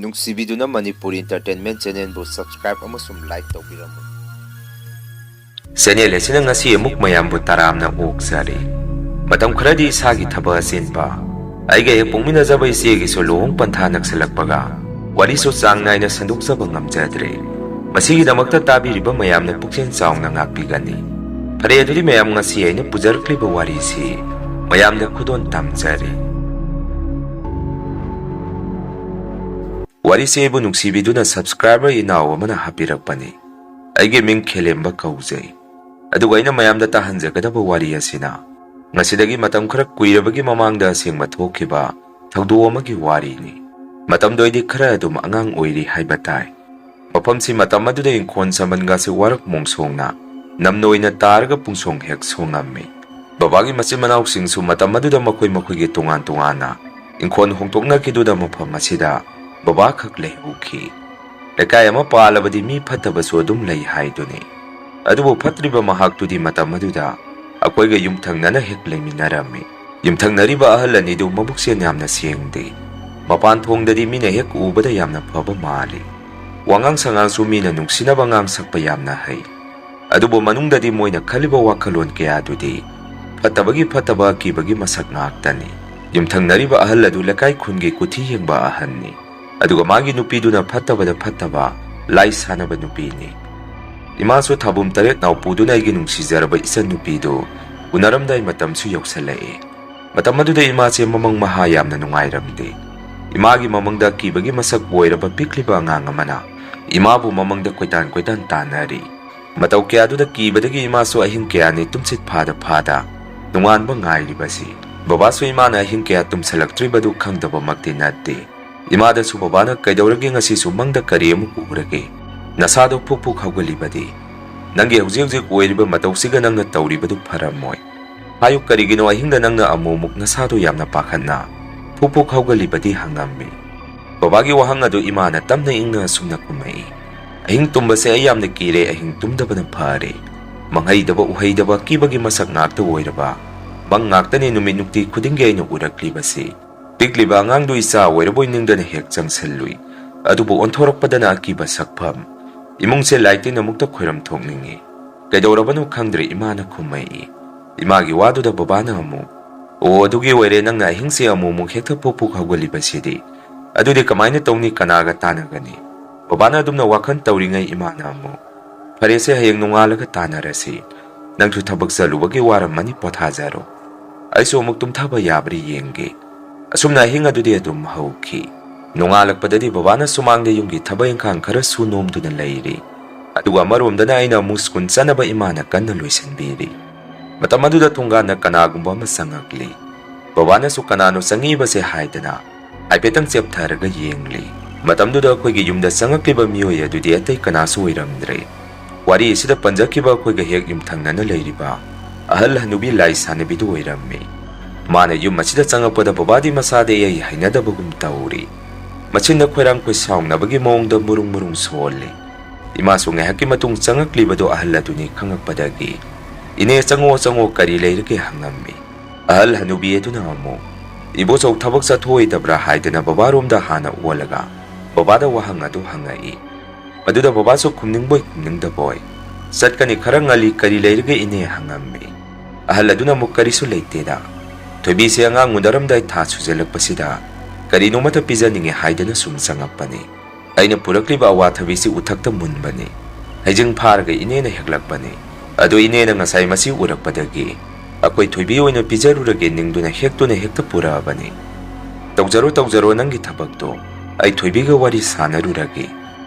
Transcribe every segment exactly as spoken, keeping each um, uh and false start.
ꯅꯨꯡꯁꯤꯕꯤꯗꯨꯅ Manipur Entertainment Channelꯕꯨ subscribe ꯑꯃꯁꯨꯡ like ꯇꯧꯕꯤꯔꯝꯃꯨ꯫ Channel ꯑꯁꯤꯅ ꯉꯁꯤ ꯑꯃꯨꯛ ꯃꯌꯥꯝꯕꯨ ꯇꯔꯥꯝꯅ ꯑꯣꯛꯆꯔꯤ꯫ ꯃꯇꯝ ꯈꯔꯗꯤ ꯏꯁꯥꯒꯤ ꯊꯕꯛ ꯑꯆꯤꯟꯕ, ꯑꯩꯒ ꯍꯦꯛ ꯄꯣꯛꯃꯤꯟꯅꯖꯕ ꯏꯆꯦꯒꯤꯁꯨ ꯂꯨꯍꯣꯡ ꯄꯟꯊꯥ ꯅꯛꯁꯤꯜꯂꯛꯄꯒ ꯋꯥꯔꯤꯁꯨ ꯆꯥꯡ ꯅꯥꯏꯅ ꯁꯟꯗꯣꯛꯆꯕ ꯉꯝꯖꯗ꯭ꯔꯦ꯫ ꯃꯁꯤꯒꯤꯗꯃꯛꯇ ꯇꯥꯕꯤꯔꯤꯕ ꯃꯌꯥꯝꯅ ꯄꯨꯛꯆꯦꯜ ꯆꯥꯎꯅ ꯉꯥꯛꯄꯤꯒꯅꯤ꯫ ꯐꯔꯦ, ꯑꯗꯨꯗꯤ ꯃꯌꯥꯝ, ꯉꯁꯤ ꯑꯩꯅ ꯄꯨꯖꯔꯛꯂꯤꯕ ꯋꯥꯔꯤꯁꯤ ꯃꯌꯥꯝꯗ ꯈꯨꯗꯣꯜ ꯇꯝꯖꯔꯤ꯫ ꯋꯥꯔꯤꯁꯤ ꯑꯩꯕꯨ ꯅꯨꯡꯁꯤꯕꯤꯗꯨꯅ subscriber ꯏꯅꯥꯎ ꯑꯃꯅ ꯍꯥꯞꯄꯤꯔꯛꯄꯅꯤ꯫ ꯑꯩꯒꯤ ꯃꯤꯡ ꯈꯦꯂꯦꯝꯕ ꯀꯧꯖꯩ꯫ ꯑꯗꯨꯒ ꯑꯩꯅ ꯃꯌꯥꯝꯗ ꯇꯥꯍꯟꯖꯒꯗꯕ ꯋꯥꯔꯤ ꯑꯁꯤꯅ ꯉꯁꯤꯗꯒꯤ ꯃꯇꯝ ꯈꯔ ꯀꯨꯏꯔꯕꯒꯤ ꯃꯃꯥꯡꯗ ꯑꯁꯦꯡꯕ ꯊꯣꯛꯈꯤꯕ ꯊꯧꯗꯣꯛ ꯑꯃꯒꯤ ꯋꯥꯔꯤꯅꯤ꯫ ꯃꯇꯝꯗꯣ ꯑꯩꯗꯤ ꯈꯔ ꯑꯗꯨꯝ ꯑꯉꯥꯡ ꯑꯣꯏꯔꯤ ꯍꯥꯏꯕ ꯇꯥꯏ꯫ ꯃꯐꯝꯁꯤ ꯃꯇꯝ ꯑꯗꯨꯗ ꯏꯪꯈꯣꯜ ꯁꯝꯕꯟꯒꯁꯤ ꯋꯥꯔꯛ ꯃꯣꯡꯁꯣꯡꯅ ꯅꯝꯅ ꯑꯣꯏꯅ ꯇꯥꯔꯒ ꯄꯨꯡꯁꯣꯡ ꯍꯦꯛ ꯁꯣꯡꯉꯝꯃꯤ꯫ ꯕꯕꯥꯒꯤ ꯃꯆꯤꯟ ꯃꯅꯥꯎꯁꯤꯡꯁꯨ ꯃꯇꯝ ꯑꯗꯨꯗ ꯃꯈꯣꯏ ꯃꯈꯣꯏꯒꯤ ꯇꯣꯉꯥꯟ ꯇꯣꯉꯥꯟꯅ ꯏꯪꯈꯣꯜ ꯍꯣꯡꯗꯣꯛꯅꯈꯤꯗꯨꯅ ꯃꯐꯝ ꯑꯁꯤꯗ ꯕꯕꯥ ꯈꯛ ꯂꯩꯍꯧꯈꯤ꯫ ꯂꯩꯀꯥꯏ ꯑꯃ ꯄꯥꯜꯂꯕꯗꯤ ꯃꯤ ꯐꯠꯇꯕꯁꯨ ꯑꯗꯨꯝ ꯂꯩ ꯍꯥꯏꯗꯨꯅꯤ꯫ ꯑꯗꯨꯕꯨ ꯐꯠꯇ꯭ꯔꯤꯕ ꯃꯍꯥꯛꯇꯨꯗꯤ ꯃꯇꯝ ꯑꯗꯨꯗ ꯑꯩꯈꯣꯏꯒ ꯌꯨꯝꯊꯪꯅꯅ ꯍꯦꯛ ꯂꯩꯃꯤꯟꯅꯔꯝꯃꯤ꯫ ꯌꯨꯝꯊꯪꯅꯔꯤꯕ ꯑꯍꯜ ꯑꯅꯤꯗꯨ ꯃꯕꯨꯛꯆꯦꯜ ꯌꯥꯝꯅ ꯁꯦꯡꯗꯦ꯫ ꯃꯄꯥꯟ ꯊꯣꯡꯗꯗꯤ ꯃꯤꯅ ꯍꯦꯛ ꯎꯕꯗ ꯌꯥꯝꯅ ꯐꯕ ꯃꯥꯜꯂꯤ꯫ ꯋꯥꯉꯥꯡ ꯁꯉꯥꯡꯁꯨ ꯃꯤꯅ ꯅꯨꯡꯁꯤꯅꯕ ꯉꯥꯡ ꯁꯛꯄ ꯌꯥꯝꯅ ꯍꯩ꯫ ꯑꯗꯨꯕꯨ ꯃꯅꯨꯡꯗꯗꯤ ꯃꯣꯏꯅ ꯈꯜꯂꯤꯕ ꯋꯥꯈꯜꯂꯣꯟ ꯀꯌꯥꯗꯨꯗꯤ ꯐꯠꯇꯕꯒꯤ ꯐꯠꯇꯕ, ꯑꯀꯤꯕꯒꯤ ꯃꯁꯛ ꯉꯥꯛꯇꯅꯤ꯫ ꯌꯨꯝꯊꯪꯅꯔꯤꯕ ꯑꯍꯜ ꯑꯗꯨ ꯂꯩꯀꯥꯏ ꯈꯨꯟꯒꯤ ꯀꯨꯊꯤ ꯌꯦꯡꯕ ꯑꯍꯟꯅꯤ꯫ ꯑꯗꯨꯒ ꯃꯥꯒꯤ ꯅꯨꯄꯤꯗꯨꯅ ꯐꯠꯇꯕꯗ ꯐꯠꯇꯕ, ꯂꯥꯏ ꯁꯥꯟꯅꯕ ꯅꯨꯄꯤꯅꯤ꯫ ꯏꯃꯥꯁꯨ ꯊꯥꯕꯨꯝ ꯇꯔꯦꯠ ꯅꯥꯎ ꯄꯨꯗꯨꯅ ꯑꯩꯒꯤ ꯅꯨꯡꯁꯤꯖꯔꯕ ꯏꯆꯟ ꯅꯨꯄꯤꯗꯨ ꯎꯅꯔꯝꯗꯥꯏ ꯃꯇꯝꯁꯨ ꯌꯧꯁꯜꯂꯛꯏ꯫ ꯃꯇꯝ ꯑꯗꯨꯗ ꯏꯃꯥꯁꯦ ꯃꯃꯪ ꯃꯍꯥ ꯌꯥꯝꯅ ꯅꯨꯡꯉꯥꯏꯔꯝꯗꯦ꯫ ꯏꯃꯥꯒꯤ ꯃꯃꯪꯗ ꯑꯀꯤꯕꯒꯤ ꯃꯁꯛ ꯑꯣꯏꯔꯕ ꯄꯤꯛꯂꯤꯕ ꯑꯉꯥꯡ ꯑꯃꯅ ꯏꯃꯥꯕꯨ ꯃꯃꯪꯗ ꯀꯣꯏꯇꯥꯟ ꯀꯣꯏꯇꯥꯟ ꯇꯥꯟꯅꯔꯤ꯫ ꯃꯇꯧ ꯀꯌꯥꯗꯨꯗ ꯀꯤꯕꯗꯒꯤ ꯏꯃꯥꯁꯨ ꯑꯍꯤꯡ ꯀꯌꯥꯅꯤ ꯇꯨꯝꯁꯤꯠ ꯐꯥꯗ ꯐꯥꯗ ꯅꯣꯡꯉꯥꯟꯕ ꯉꯥꯏꯔꯤꯕꯁꯤ꯫ ꯕꯕꯥꯁꯨ ꯏꯃꯥꯅ ꯑꯍꯤꯡ ꯀꯌꯥ ꯇꯨꯝꯁꯤꯜꯂꯛꯇ꯭ꯔꯤꯕꯗꯨ ꯈꯪꯗꯕꯃꯛꯇꯤ ꯅꯠꯇꯦ꯫ ꯏꯃꯥꯗꯁꯨ ꯕꯕꯥꯅ "ꯀꯩꯗꯧꯔꯒꯦ, ꯉꯁꯤꯁꯨ ꯃꯪꯗ ꯀꯔꯤ ꯑꯃꯨꯛ ꯎꯔꯒꯦ? ꯅꯁꯥꯗꯣ ꯐꯨꯛ ꯐꯨꯛ ꯍꯧꯒꯠꯂꯤꯕꯗꯤ? ꯅꯪꯒꯤ ꯍꯧꯖꯤꯛ ꯍꯧꯖꯤꯛ ꯑꯣꯏꯔꯤꯕ ꯃꯇꯧꯁꯤꯒ ꯅꯪꯅ ꯇꯧꯔꯤꯕꯗꯨ ꯐꯔꯝꯃꯣꯏ꯫ ꯍꯥꯏꯌꯨ, ꯀꯔꯤꯒꯤꯅꯣ ꯑꯍꯤꯡꯗ ꯅꯪꯅ ꯑꯃꯨꯛ ꯑꯃꯨꯛ ꯅꯁꯥꯗꯣ ꯌꯥꯝꯅ ꯄꯥꯈꯠꯅ ꯐꯨꯛ ꯐꯨꯛ ꯍꯧꯒꯠꯂꯤꯕꯗꯤ?" ꯍꯪꯉꯝꯃꯤ꯫ ꯕꯕꯥꯒꯤ ꯋꯥꯍꯪ ꯑꯗꯨ ꯏꯃꯥꯅ ꯇꯞꯅ ꯏꯪꯅ ꯑꯁꯨꯝꯅ ꯈꯨꯝꯃꯛꯏ, "ꯑꯍꯤꯡ ꯇꯨꯝꯕꯁꯦ ꯑꯩ ꯌꯥꯝꯅ ꯀꯤꯔꯦ, ꯑꯍꯤꯡ ꯇꯨꯝꯗꯕꯅ ꯐꯔꯦ꯫ ꯃꯪꯍꯩꯗꯕ ꯎꯍꯩꯗꯕ ꯑꯀꯤꯕꯒꯤ ꯃꯁꯛ ꯉꯥꯛꯇ ꯑꯣꯏꯔꯕ ꯃꯪ ꯉꯥꯛꯇꯅꯤ ꯅꯨꯃꯤꯠ ꯅꯨꯡꯇꯤ ꯈꯨꯗꯤꯡꯒꯤ ꯑꯩꯅ ꯎꯔꯛꯂꯤꯕꯁꯤ꯫ ꯄꯤꯛꯂꯤꯕ ꯑꯉꯥꯡꯗꯨ ꯏꯆꯥ ꯑꯣꯏꯔꯕꯣꯏ ꯅꯤꯡꯗꯅ ꯍꯦꯛ ꯆꯪꯁꯤꯜꯂꯨꯏ꯫ ꯑꯗꯨꯕꯨ ꯑꯣꯟꯊꯣꯔꯛꯄꯗꯅ ꯑꯀꯤꯕ ꯁꯛꯐꯝ꯫ "ꯏꯃꯨꯡꯁꯦ ꯂꯥꯏ ꯇꯤꯟ ꯑꯃꯨꯛꯇ ꯈꯣꯏꯔꯝ ꯊꯣꯛꯅꯤꯡꯏ꯫ ꯀꯩꯗꯧꯔꯕꯅꯣ ꯈꯪꯗ꯭ꯔꯦ," ꯏꯃꯥꯅ ꯈꯨꯝꯃꯛꯏ꯫ ꯏꯃꯥꯒꯤ ꯋꯥꯗꯨꯗ ꯕꯕꯥꯅ ꯑꯃꯨꯛ, "ꯑꯣ, ꯑꯗꯨꯒꯤ ꯑꯣꯏꯔꯦ ꯅꯪꯅ ꯑꯍꯤꯡꯁꯦ ꯑꯃꯨꯛ ꯑꯃꯨꯛ ꯍꯦꯛꯇ ꯄꯨꯛ ꯄꯨꯛ ꯍꯧꯒꯠꯂꯤꯕꯁꯤꯗꯤ꯫ ꯑꯗꯨꯗꯤ ꯀꯃꯥꯏꯅ ꯇꯧꯅꯤ, ꯀꯅꯥꯒ ꯇꯥꯟꯅꯒꯅꯤ?" ꯕꯕꯥꯅ ꯑꯗꯨꯝꯅ ꯋꯥꯈꯜ ꯇꯧꯔꯤꯉꯩ ꯏꯃꯥꯅ ꯑꯃꯨꯛ, "ꯐꯔꯦꯁꯦ, ꯍꯌꯦꯡ ꯅꯣꯡꯉꯥꯜꯂꯒ ꯇꯥꯟꯅꯔꯁꯤ꯫ ꯅꯪꯁꯨ ꯊꯕꯛ ꯆꯠꯂꯨꯕꯒꯤ ꯋꯥꯔꯝꯃꯅꯤ, ꯄꯣꯊꯥꯖꯔꯣ꯫ ꯑꯩꯁꯨ ꯑꯃꯨꯛ ꯇꯨꯝꯊꯕ ꯌꯥꯕ꯭ꯔꯥ ꯌꯦꯡꯒꯦ꯫" ꯑꯁꯨꯝꯅ ꯑꯍꯤꯡ ꯑꯗꯨꯗꯤ ꯑꯗꯨꯝ ꯍꯧꯈꯤ꯫ ꯅꯣꯡꯉꯥꯜꯂꯛꯄꯗꯗꯤ ꯕꯕꯥꯅ ꯁꯨꯃꯥꯡꯗ ꯌꯨꯝꯒꯤ ꯊꯕꯛ ꯏꯪꯈꯥꯡ ꯈꯔ ꯁꯨ ꯅꯣꯝꯗꯨꯅ ꯂꯩꯔꯤ꯫ ꯑꯗꯨꯒ ꯑꯃꯔꯣꯝꯗꯅ ꯑꯩꯅ ꯑꯃꯨꯛ ꯁ꯭ꯀꯨꯜ ꯆꯠꯅꯕ ꯏꯃꯥꯅ ꯀꯟꯅ ꯂꯣꯏꯁꯤꯟꯕꯤꯔꯤ꯫ ꯃꯇꯝ ꯑꯗꯨꯗ ꯊꯣꯡꯒꯥꯟꯗ ꯀꯅꯥꯒꯨꯝꯕ ꯑꯃ ꯆꯪꯉꯛꯂꯤ꯫ ꯕꯕꯥꯅꯁꯨ "ꯀꯅꯥꯅꯣ ꯆꯪꯉꯛꯏꯕꯁꯦ?" ꯍꯥꯏꯗꯅ ꯍꯥꯏꯐꯦꯠꯇꯪ ꯆꯦꯞꯊꯔꯒ ꯌꯦꯡꯂꯤ꯫ ꯃꯇꯝꯗꯨꯗ ꯑꯩꯈꯣꯏꯒꯤ ꯌꯨꯝꯗ ꯆꯪꯉꯛꯂꯤꯕ ꯃꯤꯑꯣꯏ ꯑꯗꯨꯗꯤ ꯑꯇꯩ ꯀꯅꯥꯁꯨ ꯑꯣꯏꯔꯝꯗ꯭ꯔꯦ꯫ ꯋꯥꯔꯤ ꯑꯁꯤꯗ ꯄꯟꯖꯈꯤꯕ ꯑꯩꯈꯣꯏꯒ ꯍꯦꯛ ꯌꯨꯝꯊꯪꯅꯅ ꯂꯩꯔꯤꯕ ꯑꯍꯜ ꯍꯅꯨꯕꯤ ꯂꯥꯏ ꯁꯥꯟꯅꯕꯤꯗꯨ ꯑꯣꯏꯔꯝꯃꯤ꯫ ꯃꯥꯅ ꯌꯨꯝ ꯑꯁꯤꯗ ꯆꯪꯉꯛꯄꯗ ꯕꯕꯥꯗꯤ ꯃꯁꯥꯗ ꯏꯍꯩ ꯍꯩꯅꯗꯕꯒꯨꯝ ꯇꯧꯔꯤ꯫ ꯃꯆꯤꯟꯗ ꯈꯣꯏꯔꯥꯡ ꯈꯣꯏ ꯁꯥꯎꯅꯕꯒꯤ ꯃꯑꯣꯡꯗ ꯃꯨꯔꯨꯡ ꯃꯨꯔꯨꯡ ꯁꯣꯜꯂꯤ꯫ ꯏꯃꯥꯁꯨ ꯉꯥꯏꯍꯥꯛꯀꯤ ꯃꯇꯨꯡ ꯆꯪꯉꯛꯂꯤꯕꯗꯨ ꯑꯍꯜ ꯑꯗꯨꯅꯤ ꯈꯪꯉꯛꯄꯗꯒꯤ, "ꯏꯅꯦ, ꯆꯪꯉꯛꯑꯣ, ꯆꯪꯉꯛꯑꯣ, ꯀꯔꯤ ꯂꯩꯔꯒꯦ?" ꯍꯪꯉꯝꯃꯤ꯫ ꯑꯍꯜ ꯍꯅꯨꯕꯤ ꯑꯗꯨꯅ ꯑꯃꯨꯛ, "ꯏꯕꯣꯆꯧ ꯊꯕꯛ ꯆꯠꯊꯣꯛꯑꯣꯏꯗꯕ꯭ꯔꯥ?" ꯍꯥꯏꯗꯅ ꯕꯕꯥꯔꯣꯝꯗ ꯍꯥꯟꯅ ꯑꯣꯜꯂꯒ ꯕꯕꯥꯗ ꯋꯥꯍꯪ ꯑꯗꯨ ꯍꯪꯉꯛꯏ꯫ ꯃꯗꯨꯗ ꯕꯕꯥꯁꯨ ꯈꯨꯝꯅꯤꯡꯕꯣꯏ ꯈꯨꯝꯅꯤꯡꯗꯕꯣꯏ, "ꯆꯠꯀꯅꯤ, ꯈꯔ ꯉꯜꯂꯤ, ꯀꯔꯤ ꯂꯩꯔꯒꯦ ꯏꯅꯦ?" ꯍꯪꯉꯝꯃꯤ꯫ ꯑꯍꯜ ꯑꯗꯨꯅ ꯑꯃꯨꯛ, "ꯀꯔꯤꯁꯨ ꯂꯩꯇꯦꯗ, ꯊꯣꯏꯕꯤꯁꯦ ꯑꯉꯥꯡ ꯎꯅꯔꯝꯗꯥꯏ ꯊꯥ ꯁꯨꯖꯜꯂꯛꯄꯁꯤꯗ ꯀꯔꯤꯅꯣꯃꯇ ꯄꯤꯖꯅꯤꯡꯉꯦ ꯍꯥꯏꯗꯅ ꯁꯨꯝ ꯆꯪꯉꯛꯄꯅꯤ꯫ ꯑꯩꯅ ꯄꯨꯔꯛꯂꯤꯕ ꯑꯋꯥꯊꯕꯤꯁꯤ ꯎꯊꯛꯇ ꯃꯨꯟꯕꯅꯤ꯫ ꯍꯩꯖꯤꯡ ꯐꯥꯔꯒ ꯏꯅꯦꯅ ꯍꯦꯛꯂꯛꯄꯅꯤ꯫ ꯑꯗꯨ ꯏꯅꯦꯅ ꯉꯁꯥꯏ ꯃꯁꯤ ꯎꯔꯛꯄꯗꯒꯤ ꯑꯩꯈꯣꯏ ꯊꯣꯏꯕꯤ ꯑꯣꯏꯅ ꯄꯤꯖꯔꯨꯔꯒꯦ ꯅꯤꯡꯗꯨꯅ ꯍꯦꯛꯇꯨꯅ ꯍꯦꯛꯇ ꯄꯨꯔꯛꯑꯕꯅꯤ꯫ ꯇꯧꯖꯔꯣ, ꯇꯧꯖꯔꯣ ꯅꯪꯒꯤ ꯊꯕꯛꯇꯣ, ꯑꯩ ꯊꯣꯏꯕꯤꯒ ꯋꯥꯔꯤ ꯁꯥꯟꯅꯔꯨꯔꯒꯦ꯫"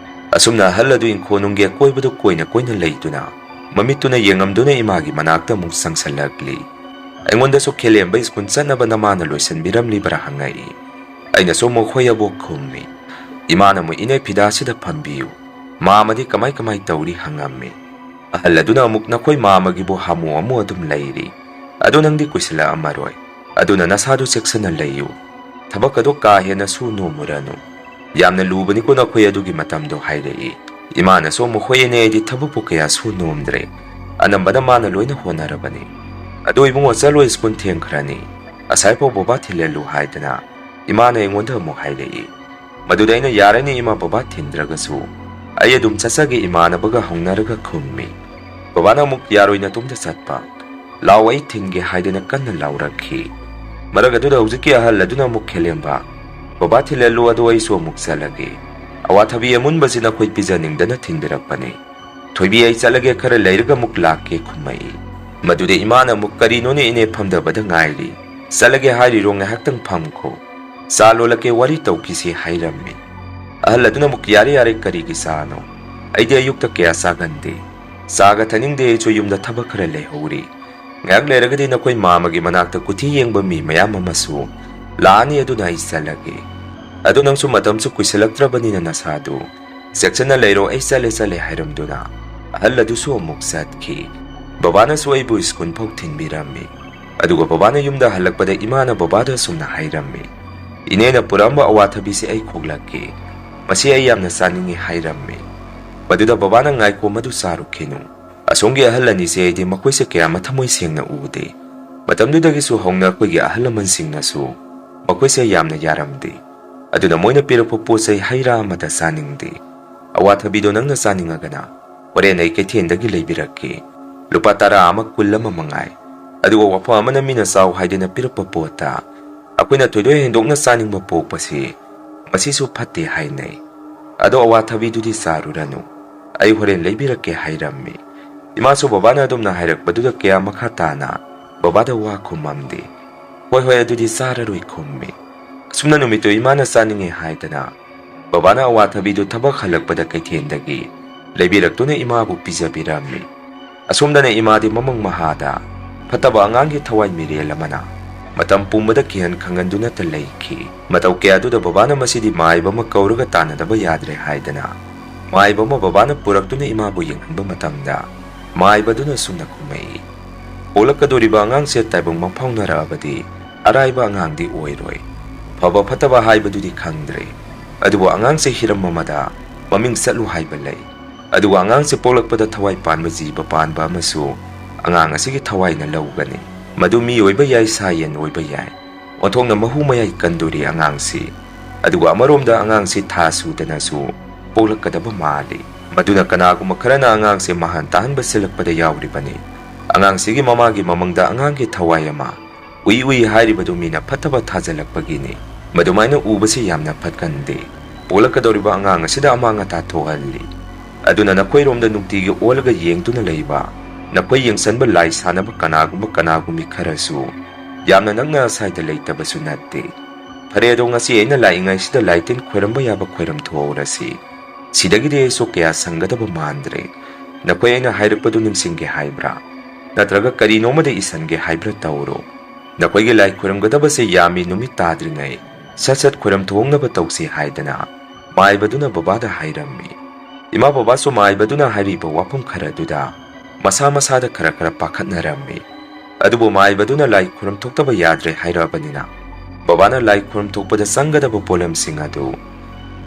ꯑꯁꯨꯝꯅ ꯑꯍꯜ ꯑꯗꯨ ꯏꯪꯈꯣꯜꯅꯨꯡꯒꯤ ꯑꯀꯣꯏꯕꯗꯨ ꯀꯣꯏꯅ ꯀꯣꯏꯅ ꯂꯩꯗꯨꯅ ꯃꯃꯤꯠꯇꯨꯅ ꯌꯦꯡꯉꯝꯗꯨꯅ ꯏꯃꯥꯒꯤ ꯃꯅꯥꯛꯇ ꯑꯃꯨꯛ ꯆꯪꯁꯜꯂꯛꯂꯤ꯫ ꯑꯩꯉꯣꯟꯗꯁꯨ ꯈꯦꯂꯦꯝꯕ ꯁ꯭ꯀꯨꯜ ꯆꯠꯅꯕ ꯅꯃꯥꯅ ꯂꯣꯏꯁꯤꯟꯕꯤꯔꯝꯂꯤꯕꯔꯥ ꯍꯪꯉꯛꯏ꯫ ꯑꯩꯅꯁꯨ ꯃꯈꯣꯏ ꯑꯕꯣꯛ ꯈꯨꯝꯃꯤ꯫ ꯏꯃꯥꯅ ꯑꯃꯨꯛ, "ꯏꯅꯦ ꯐꯤꯗꯥꯁꯤꯗ ꯐꯝꯕꯤꯌꯨ꯫ ꯃꯥꯃꯗꯤ ꯀꯃꯥꯏ ꯀꯃꯥꯏ ꯇꯧꯔꯤ?" ꯍꯪꯉꯝꯃꯤ꯫ ꯑꯍꯜ ꯑꯗꯨꯅ ꯑꯃꯨꯛ, "ꯅꯈꯣꯏ ꯃꯥꯃꯒꯤꯕꯨ ꯍꯥꯃꯨ ꯍꯥꯃꯨ ꯑꯗꯨꯝ ꯂꯩꯔꯤ꯫ ꯑꯗꯨ ꯅꯪꯗꯤ ꯀꯨꯏꯁꯤꯜꯂꯛꯑꯝꯃꯔꯣꯏ꯫ ꯑꯗꯨꯅ ꯅꯁꯥꯗꯨ ꯆꯦꯛꯁꯤꯟꯅ ꯂꯩꯌꯨ꯫ ꯊꯕꯛ ꯑꯗꯨ ꯀꯥ ꯍꯦꯟꯅ ꯁꯨ ꯅꯣꯝꯃꯨꯔꯅꯨ꯫ ꯌꯥꯝꯅ ꯂꯨꯕꯅꯤꯀꯣ ꯅꯈꯣꯏ ꯑꯗꯨꯒꯤ ꯃꯇꯝꯗꯣ," ꯍꯥꯏꯔꯛꯏ꯫ ꯏꯃꯥꯅꯁꯨ ꯑꯃꯨꯛ, "ꯍꯣꯏ ꯏꯅꯦ, ꯑꯩꯗꯤ ꯊꯕꯛꯄꯨ ꯀꯌꯥ ꯁꯨ ꯅꯣꯝꯗ꯭ꯔꯦ꯫ ꯑꯅꯝꯕꯅ ꯃꯥꯅ ꯂꯣꯏꯅ ꯍꯣꯠꯅꯔꯕꯅꯤ꯫ ꯑꯗꯣ ꯏꯕꯨꯡꯉꯣ, ꯆꯠꯂꯣ, ꯁ꯭ꯀꯨꯜ ꯊꯦꯡꯈ꯭ꯔꯅꯤ꯫ ꯉꯁꯥꯏꯐꯥꯎ ꯕꯕꯥ ꯊꯤꯜꯍꯜꯂꯨ ꯍꯥꯏꯗꯅ ꯏꯃꯥꯅ ꯑꯩꯉꯣꯟꯗ ꯑꯃꯨꯛ ꯍꯥꯏꯔꯛꯏ꯫ ꯃꯗꯨꯗ ꯑꯩꯅ, "ꯌꯥꯔꯅꯤ ꯏꯃꯥ, ꯕꯕꯥ ꯊꯤꯟꯗ꯭ꯔꯒꯁꯨ ꯑꯩ ꯑꯗꯨꯝ ꯆꯠꯆꯒꯦ ꯏꯃꯥꯟꯅꯕꯒ" ꯍꯧꯅꯔꯒ ꯈꯨꯝꯃꯤ꯫ ꯕꯕꯥꯅ ꯑꯃꯨꯛ, "ꯌꯥꯔꯣꯏ, ꯅꯇꯣꯝꯇ ꯆꯠꯄ꯫ ꯂꯥꯎ, ꯑꯩ ꯊꯤꯟꯒꯦ" ꯍꯥꯏꯗꯅ ꯀꯟꯅ ꯂꯥꯎꯔꯛꯈꯤ꯫ ꯃꯔꯛ ꯑꯗꯨꯗ ꯍꯧꯖꯤꯛꯀꯤ ꯑꯍꯜ ꯑꯗꯨꯅ ꯑꯃꯨꯛ ꯈꯦꯂꯦꯝꯕ, "ꯕꯕꯥ ꯊꯤꯜꯍꯜꯂꯨ, ꯑꯗꯣ ꯑꯩꯁꯨ ꯑꯃꯨꯛ ꯆꯠꯂꯒꯦ꯫ ꯑꯋꯥꯊꯕꯤ ꯑꯃꯨꯟꯕꯁꯤ ꯅꯈꯣꯏ ꯄꯤꯖꯅꯤꯡꯗꯅ ꯊꯤꯟꯕꯤꯔꯛꯄꯅꯤ꯫ ꯊꯣꯏꯕꯤ, ꯑꯩ ꯆꯠꯂꯒꯦ, ꯈꯔ ꯂꯩꯔꯒ ꯑꯃꯨꯛ ꯂꯥꯛꯀꯦ" ꯈꯨꯝꯃꯛꯏ꯫ ꯃꯗꯨꯗ ꯏꯃꯥꯅ ꯑꯃꯨꯛ, "ꯀꯔꯤꯅꯣꯅꯦ ꯏꯅꯦ, ꯐꯝꯗꯕꯗ ꯉꯥꯏꯔꯤ꯫ ꯆꯠꯂꯒꯦ ꯍꯥꯏꯔꯤꯔꯣ? ꯉꯥꯏꯍꯥꯛꯇꯪ ꯐꯝꯈꯣ꯫ ꯆꯥ ꯂꯣꯜꯂꯛꯀꯦ, ꯋꯥꯔꯤ ꯇꯧꯈꯤꯁꯤ" ꯍꯥꯏꯔꯝꯃꯤ꯫ ꯑꯍꯜ ꯑꯗꯨꯅ ꯑꯃꯨꯛ, "ꯌꯥꯔꯦ, ꯌꯥꯔꯦ, ꯀꯔꯤꯒꯤ ꯆꯥꯅꯣ? ꯑꯩꯗꯤ ꯑꯌꯨꯛꯇ ꯀꯌꯥ ꯆꯥꯒꯟꯗꯦ꯫ ꯆꯥꯒ ꯊꯛꯅꯤꯡꯗꯦ, ꯑꯩꯁꯨ ꯌꯨꯝꯗ ꯊꯕꯛ ꯈꯔ ꯂꯩꯍꯧꯔꯤ꯫ ꯉꯥꯏꯍꯥꯛ ꯂꯩꯔꯒꯗꯤ ꯅꯈꯣꯏ ꯃꯥꯃꯒꯤ ꯃꯅꯥꯛꯇ ꯀꯨꯊꯤ ꯌꯦꯡꯕ ꯃꯤ ꯃꯌꯥꯝ ꯑꯃꯁꯨ ꯂꯥꯛꯑꯅꯤ, ꯑꯗꯨꯅ ꯑꯩ ꯆꯠꯂꯒꯦ꯫ ꯑꯗꯣ ꯅꯪꯁꯨ ꯃꯇꯝꯁꯨ ꯀꯨꯏꯁꯜꯂꯛꯇ꯭ꯔꯕꯅꯤꯅ ꯅꯁꯥꯗꯨ ꯆꯦꯛꯁꯤꯟꯅ ꯂꯩꯔꯣ, ꯑꯩ ꯆꯠꯂꯦ, ꯆꯠꯂꯦ" ꯍꯥꯏꯔꯝꯗꯨꯅ ꯑꯍꯜ ꯑꯗꯨꯁꯨ ꯑꯃꯨꯛ ꯆꯠꯈꯤ꯫ ꯕꯕꯥꯅꯁꯨ ꯑꯩꯕꯨ ꯁ꯭ꯀꯨꯜ ꯐꯥꯎ ꯊꯤꯟꯕꯤꯔꯝꯃꯤ꯫ ꯑꯗꯨꯒ ꯕꯕꯥꯅ ꯌꯨꯝꯗ ꯍꯜꯂꯛꯄꯗ ꯏꯃꯥꯅ ꯕꯕꯥꯗ ꯑꯁꯨꯝꯅ ꯍꯥꯏꯔꯝꯃꯤ, "ꯏꯅꯦꯅ ꯄꯨꯔꯛꯑꯝꯕ ꯑꯋꯥꯊꯕꯤꯁꯦ ꯑꯩ ꯈꯣꯛꯂꯛꯀꯦ꯫ ꯃꯁꯤ ꯑꯩ ꯌꯥꯝꯅ ꯆꯥꯅꯤꯡꯉꯤ" ꯍꯥꯏꯔꯝꯃꯤ꯫ ꯃꯗꯨꯗ ꯕꯕꯥꯅ, "ꯉꯥꯏꯈꯣ, ꯃꯗꯨ ꯆꯥꯔꯨꯈꯤꯅꯨ꯫ ꯑꯁꯣꯝꯒꯤ ꯑꯍꯜ ꯑꯅꯤꯁꯦ ꯑꯩꯗꯤ ꯃꯈꯣꯏꯁꯦ ꯀꯌꯥ ꯃꯊꯃꯣꯏ ꯁꯦꯡꯅ ꯎꯗꯦ꯫ ꯃꯇꯝꯗꯨꯗꯒꯤꯁꯨ ꯍꯧꯅ ꯑꯩꯈꯣꯏꯒꯤ ꯑꯍꯜ ꯂꯃꯟꯁꯤꯡꯅꯁꯨ ꯃꯈꯣꯏꯁꯦ ꯌꯥꯝꯅ ꯌꯥꯔꯝꯗꯦ꯫ ꯑꯗꯨꯅ ꯃꯣꯏꯅ ꯄꯤꯔꯛꯄ ꯄꯣꯠ ꯆꯩ ꯍꯩ ꯔꯥ ꯑꯃꯠꯇ ꯆꯥꯅꯤꯡꯗꯦ꯫ ꯑꯋꯥꯊꯕꯤꯗꯣ ꯅꯪꯅ ꯆꯥꯅꯤꯡꯉꯒꯅ ꯍꯣꯔꯦꯟ ꯑꯩ ꯀꯩꯊꯦꯜꯗꯒꯤ ꯂꯩꯕꯤꯔꯛꯀꯦ꯫ ꯂꯨꯄꯥ ꯇꯔꯥ ꯑꯃ, ꯀꯨꯟ ꯑꯃ ꯃꯉꯥꯏ꯫ ꯑꯗꯨꯒ ꯋꯥꯐꯝ ꯑꯃꯅ, ꯃꯤꯅ ꯆꯥꯎ ꯍꯥꯏꯗꯅ ꯄꯤꯔꯛꯄ ꯄꯣꯠꯇ ꯑꯩꯈꯣꯏꯅ ꯊꯣꯏꯗꯣꯛ ꯍꯦꯟꯗꯣꯛꯅ ꯆꯥꯅꯤꯡꯕ ꯄꯣꯛꯄꯁꯤ ꯃꯁꯤꯁꯨ ꯐꯠꯇꯦ ꯍꯥꯏꯅꯩ꯫ ꯑꯗꯣ ꯑꯋꯥꯊꯕꯤꯗꯨꯗꯤ ꯆꯥꯔꯨꯔꯅꯨ, ꯑꯩ ꯍꯣꯔꯦꯟ ꯂꯩꯕꯤꯔꯛꯀꯦ" ꯍꯥꯏꯔꯝꯃꯤ꯫ ꯏꯃꯥꯁꯨ ꯕꯕꯥꯅ ꯑꯗꯨꯝꯅ ꯍꯥꯏꯔꯛꯄꯗꯨꯗ ꯀꯌꯥ ꯃꯈꯥ ꯇꯥꯅ ꯕꯕꯥꯗ ꯋꯥ ꯈꯨꯝꯃꯝꯗꯦ꯫ "ꯍꯣꯏ, ꯍꯣꯏ, ꯑꯗꯨꯗꯤ ꯆꯥꯔꯔꯣꯏ" ꯈꯨꯝꯃꯤ꯫ ꯑꯁꯨꯝꯅ ꯅꯨꯃꯤꯠꯇꯨ ꯏꯃꯥꯅ ꯆꯥꯅꯤꯡꯉꯦ ꯍꯥꯏꯗꯅ ꯕꯕꯥꯅ ꯑꯋꯥꯊꯕꯤꯗꯨ ꯊꯕꯛ ꯍꯜꯂꯛꯄꯗ ꯀꯩꯊꯦꯜꯗꯒꯤ ꯂꯩꯕꯤꯔꯛꯇꯨꯅ ꯏꯃꯥꯕꯨ ꯄꯤꯖꯕꯤꯔꯝꯃꯤ꯫ ꯑꯁꯣꯝꯗꯅ ꯏꯃꯥꯗꯤ ꯃꯃꯪ ꯃꯍꯥꯗ ꯐꯠꯇꯕ ꯑꯉꯥꯡꯒꯤ ꯊꯋꯥꯏ ꯃꯤꯔꯦꯜ ꯑꯃꯅ ꯃꯇꯝ ꯄꯨꯝꯕꯗ ꯀꯤꯍꯟ ꯈꯪꯍꯟꯗꯨꯅꯇ ꯂꯩꯈꯤ꯫ ꯃꯇꯧ ꯀꯌꯥꯗꯨꯗ ꯕꯕꯥꯅ ꯃꯁꯤꯗꯤ ꯃꯥꯏꯕ ꯑꯃ ꯀꯧꯔꯒ ꯇꯥꯟꯅꯗꯕ ꯌꯥꯗ꯭ꯔꯦ ꯍꯥꯏꯗꯅ ꯃꯥꯏꯕ ꯑꯃ ꯕꯕꯥꯅ ꯄꯨꯔꯛꯇꯨꯅ ꯏꯃꯥꯕꯨ ꯌꯦꯡꯍꯟꯕ ꯃꯇꯝꯗ ꯃꯥꯏꯕꯗꯨꯅ ꯑꯁꯨꯝꯅ ꯈꯨꯝꯃꯛꯏ, "ꯄꯣꯛꯂꯛꯀꯗꯧꯔꯤꯕ ꯑꯉꯥꯡꯁꯦ ꯇꯥꯏꯕꯪ ꯃꯪꯐꯥꯎꯅꯔꯛꯑꯕꯗꯤ ꯑꯔꯥꯏꯕ ꯑꯉꯥꯡꯗꯤ ꯑꯣꯏꯔꯣꯏ꯫ ꯐꯕ ꯐꯠꯇꯕ ꯍꯥꯏꯕꯗꯨꯗꯤ ꯈꯪꯗ꯭ꯔꯦ꯫ ꯑꯗꯨꯕꯨ ꯑꯉꯥꯡꯁꯦ ꯍꯤꯔꯝ ꯑꯃꯗ ꯃꯃꯤꯡ ꯆꯠꯂꯨ ꯍꯥꯏꯕ ꯂꯩ꯫ ꯑꯗꯨꯒ ꯑꯉꯥꯡꯁꯦ ꯄꯣꯛꯂꯛꯄꯗ ꯊꯋꯥꯏ ꯄꯥꯟꯕ ꯖꯤꯕ ꯄꯥꯟꯕ ꯑꯃꯁꯨ ꯑꯉꯥꯡ ꯑꯁꯤꯒꯤ ꯊꯋꯥꯏꯅ ꯂꯧꯒꯅꯤ꯫ ꯃꯗꯨ ꯃꯤ ꯑꯣꯏꯕ ꯌꯥꯏ, ꯁꯥ ꯌꯦꯟ ꯑꯣꯏꯕ ꯌꯥꯏ꯫ ꯑꯣꯟꯊꯣꯛꯅ ꯃꯍꯨ ꯃꯌꯥꯏ ꯀꯟꯗꯣꯔꯤ ꯑꯉꯥꯡꯁꯤ꯫ ꯑꯗꯨꯒ ꯑꯃꯔꯣꯝꯗ ꯑꯉꯥꯡꯁꯤ ꯊꯥ ꯁꯨꯗꯅꯁꯨ ꯄꯣꯛꯂꯛꯀꯗꯕ ꯃꯥꯜꯂꯤ꯫ ꯃꯗꯨꯅ ꯀꯅꯥꯒꯨꯝꯕ ꯈꯔꯅ ꯑꯉꯥꯡꯁꯦ ꯃꯍꯥꯟ ꯇꯥꯍꯟꯕ ꯁꯤꯜꯂꯛꯄꯗ ꯌꯥꯎꯔꯤꯕꯅꯤ꯫ ꯑꯉꯥꯡꯁꯤꯒꯤ ꯃꯃꯥꯒꯤ ꯃꯃꯪꯗ ꯑꯉꯥꯡꯒꯤ ꯊꯋꯥꯏ ꯑꯃ ꯎꯏ ꯎꯏ ꯍꯥꯏꯔꯤꯕꯗꯨ ꯃꯤꯅ ꯐꯠꯇꯕ ꯊꯥꯖꯜꯂꯛꯄꯒꯤꯅꯤ꯫ ꯃꯗꯨꯃꯥꯏꯅ ꯎꯕꯁꯤ ꯌꯥꯝꯅ ꯐꯠꯀꯟꯗꯦ꯫ ꯄꯣꯛꯂꯛꯀꯗꯧꯔꯤꯕ ꯑꯉꯥꯡ ꯑꯁꯤꯗ ꯑꯃꯥꯡ ꯑꯇꯥ ꯊꯣꯛꯍꯜꯂꯤ꯫ ꯑꯗꯨꯅ ꯅꯈꯣꯏꯔꯣꯝꯗ ꯅꯨꯡꯇꯤꯒꯤ ꯑꯣꯜꯂꯒ ꯌꯦꯡꯗꯨꯅ ꯂꯩꯕ, ꯅꯈꯣꯏ ꯌꯦꯡꯁꯟꯕ ꯂꯥꯏ ꯁꯥꯟꯅꯕ ꯀꯅꯥꯒꯨꯝꯕ ꯀꯅꯥꯒꯨꯝꯕꯤ ꯈꯔꯁꯨ ꯌꯥꯝꯅ ꯅꯛꯅ ꯑꯁꯥꯏꯗ ꯂꯩꯇꯕꯁꯨ ꯅꯠꯇꯦ꯫ ꯐꯔꯦ, ꯑꯗꯣ ꯉꯁꯤ ꯑꯩꯅ ꯂꯥꯛꯏꯉꯩꯁꯤꯗ ꯂꯥꯏꯇꯤꯟ ꯈꯣꯏꯔꯝꯕ ꯌꯥꯕ ꯈꯣꯏꯔꯝ ꯊꯣꯛꯍꯧꯔꯁꯤ꯫ ꯁꯤꯗꯒꯤꯗꯤ ꯑꯩꯁꯨ ꯀꯌꯥ ꯁꯪꯒꯗꯕ ꯃꯥꯟꯗ꯭ꯔꯦ꯫ ꯅꯈꯣꯏ ꯑꯩꯅ ꯍꯥꯏꯔꯛꯄꯗꯨ ꯅꯤꯡꯁꯤꯡꯒꯦ ꯍꯥꯏꯕ꯭ꯔꯥ? ꯅꯠꯇ꯭ꯔꯒ ꯀꯔꯤꯅꯣꯃꯗ ꯏꯁꯟꯒꯦ ꯍꯥꯏꯕ꯭ꯔꯥ? ꯇꯧꯔꯣ꯫ ꯅꯈꯣꯏꯒꯤ ꯂꯥꯏ ꯈꯣꯏꯔꯝꯒꯗꯕꯁꯦ ꯌꯥꯝꯃꯤ, ꯅꯨꯃꯤꯠ ꯇꯥꯗ꯭ꯔꯤꯉꯩ ꯁꯠ ꯁꯠ ꯈꯣꯏꯔꯝ ꯊꯣꯛꯅꯕ ꯇꯧꯁꯤ ꯍꯥꯏꯗꯅ ꯃꯥꯏꯕꯗꯨꯅ ꯕꯕꯥꯗ ꯍꯥꯏꯔꯝꯃꯤ꯫ ꯏꯃꯥ ꯕꯕꯥꯁꯨ ꯃꯥꯏꯕꯗꯨꯅ ꯍꯥꯏꯔꯤꯕ ꯋꯥꯐꯝ ꯈꯔꯗꯨꯗ ꯃꯁꯥ ꯃꯁꯥꯗ ꯈꯔ ꯈꯔ ꯄꯥꯈꯠꯅꯔꯝꯃꯤ꯫ ꯑꯗꯨꯕꯨ ꯃꯥꯏꯕꯗꯨꯅ ꯂꯥꯏ ꯈꯨꯔꯨꯝ ꯊꯣꯛꯇꯕ ꯌꯥꯗ꯭ꯔꯦ ꯍꯥꯏꯔꯛꯑꯕꯅꯤꯅ, ꯕꯕꯥꯅ ꯂꯥꯏ ꯈꯨꯔꯨꯝ ꯊꯣꯛꯄꯗ ꯆꯪꯒꯗꯕ ꯄꯣꯠꯂꯝꯁꯤꯡ ꯑꯗꯨ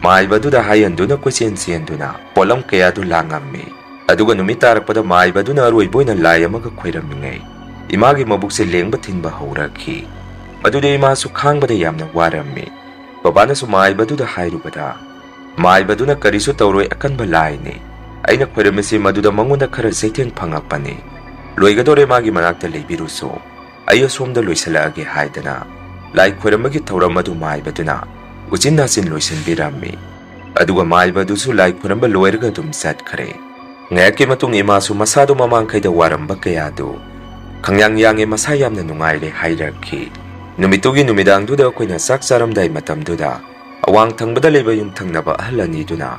ꯃꯥꯏꯕꯗꯨꯗ ꯍꯥꯏꯍꯟꯗꯨꯅ ꯀꯣꯏꯆꯦꯟ ꯆꯦꯟꯗꯨꯅ ꯄꯣꯠꯂꯝ ꯀꯌꯥꯗꯨ ꯂꯥꯡꯉꯝꯃꯤ꯫ ꯑꯗꯨꯒ ꯅꯨꯃꯤꯠ ꯇꯥꯔꯛꯄꯗ ꯃꯥꯏꯕꯗꯨꯅ ꯑꯔꯣꯏꯕ ꯑꯣꯏꯅ ꯂꯥꯏ ꯑꯃꯒ ꯈꯣꯏꯔꯝꯃꯤꯉꯩ, ꯏꯃꯥꯒꯤ ꯃꯕꯨꯛꯁꯦ ꯂꯦꯡꯕ ꯊꯤꯟꯕ ꯍꯧꯔꯛꯈꯤ꯫ ꯃꯗꯨꯗ ꯏꯃꯥꯁꯨ ꯈꯥꯡꯕꯗ ꯌꯥꯝꯅ ꯋꯥꯔꯝꯃꯤ꯫ ꯕꯕꯥꯅꯁꯨ ꯃꯥꯏꯕꯗꯨꯗ ꯍꯥꯏꯔꯨꯕꯗ, "ꯃꯥꯏꯕꯗꯨꯅ ꯀꯔꯤꯁꯨ ꯇꯧꯔꯣꯏ, ꯑꯀꯟꯕ ꯂꯥꯏꯅꯤ꯫ ꯑꯩꯅ ꯈꯣꯏꯔꯝꯃꯤꯁꯤ ꯃꯗꯨꯗ ꯃꯉꯣꯟꯗ ꯈꯔ ꯆꯩꯊꯦꯡ ꯐꯪꯉꯛꯄꯅꯤ꯫ ꯂꯣꯏꯒꯗꯧꯔꯦ, ꯃꯥꯒꯤ ꯃꯅꯥꯛꯇ ꯂꯩꯕꯤꯔꯨꯁꯨ꯫ ꯑꯩ ꯑꯁꯣꯝꯗ ꯂꯣꯏꯁꯤꯜꯂꯛꯑꯒꯦ" ꯍꯥꯏꯗꯅ ꯂꯥꯏ ꯈꯣꯏꯔꯝꯕꯒꯤ ꯊꯧꯔꯝ ꯑꯗꯨ ꯃꯥꯏꯕꯗꯨꯅ ꯎꯆꯤꯟ ꯅꯥꯆꯤꯟ ꯂꯣꯏꯁꯤꯟꯕꯤꯔꯝꯃꯤ꯫ ꯑꯗꯨꯒ ꯃꯥꯏꯕꯗꯨꯁꯨ ꯂꯥꯏ ꯈꯣꯏꯔꯝꯕ ꯂꯣꯏꯔꯒ ꯑꯗꯨꯝ ꯆꯠꯈ꯭ꯔꯦ꯫ ꯉꯥꯏꯍꯥꯛꯀꯤ ꯃꯇꯨꯡ ꯏꯃꯥꯁꯨ ꯃꯁꯥꯗꯨ ꯃꯃꯥꯡꯈꯩꯗ ꯋꯥꯔꯝꯕ ꯀꯌꯥꯗꯨ ꯈꯪꯌꯥꯡ ꯌꯥꯡꯉꯦ, ꯃꯁꯥ ꯌꯥꯝꯅ ꯅꯨꯡꯉꯥꯏꯔꯦ ꯍꯥꯏꯔꯛꯈꯤ꯫ ꯅꯨꯃꯤꯠꯇꯨꯒꯤ ꯅꯨꯃꯤꯗꯥꯡꯗꯨꯗ ꯑꯩꯈꯣꯏꯅ ꯆꯥꯛ ꯆꯥꯔꯝꯗꯥꯏ ꯃꯇꯝꯗꯨꯗ ꯑꯋꯥꯡ ꯊꯪꯕꯗ ꯂꯩꯕ ꯌꯨꯝꯊꯪꯅꯕ ꯑꯍꯜ ꯑꯅꯤꯗꯨꯅ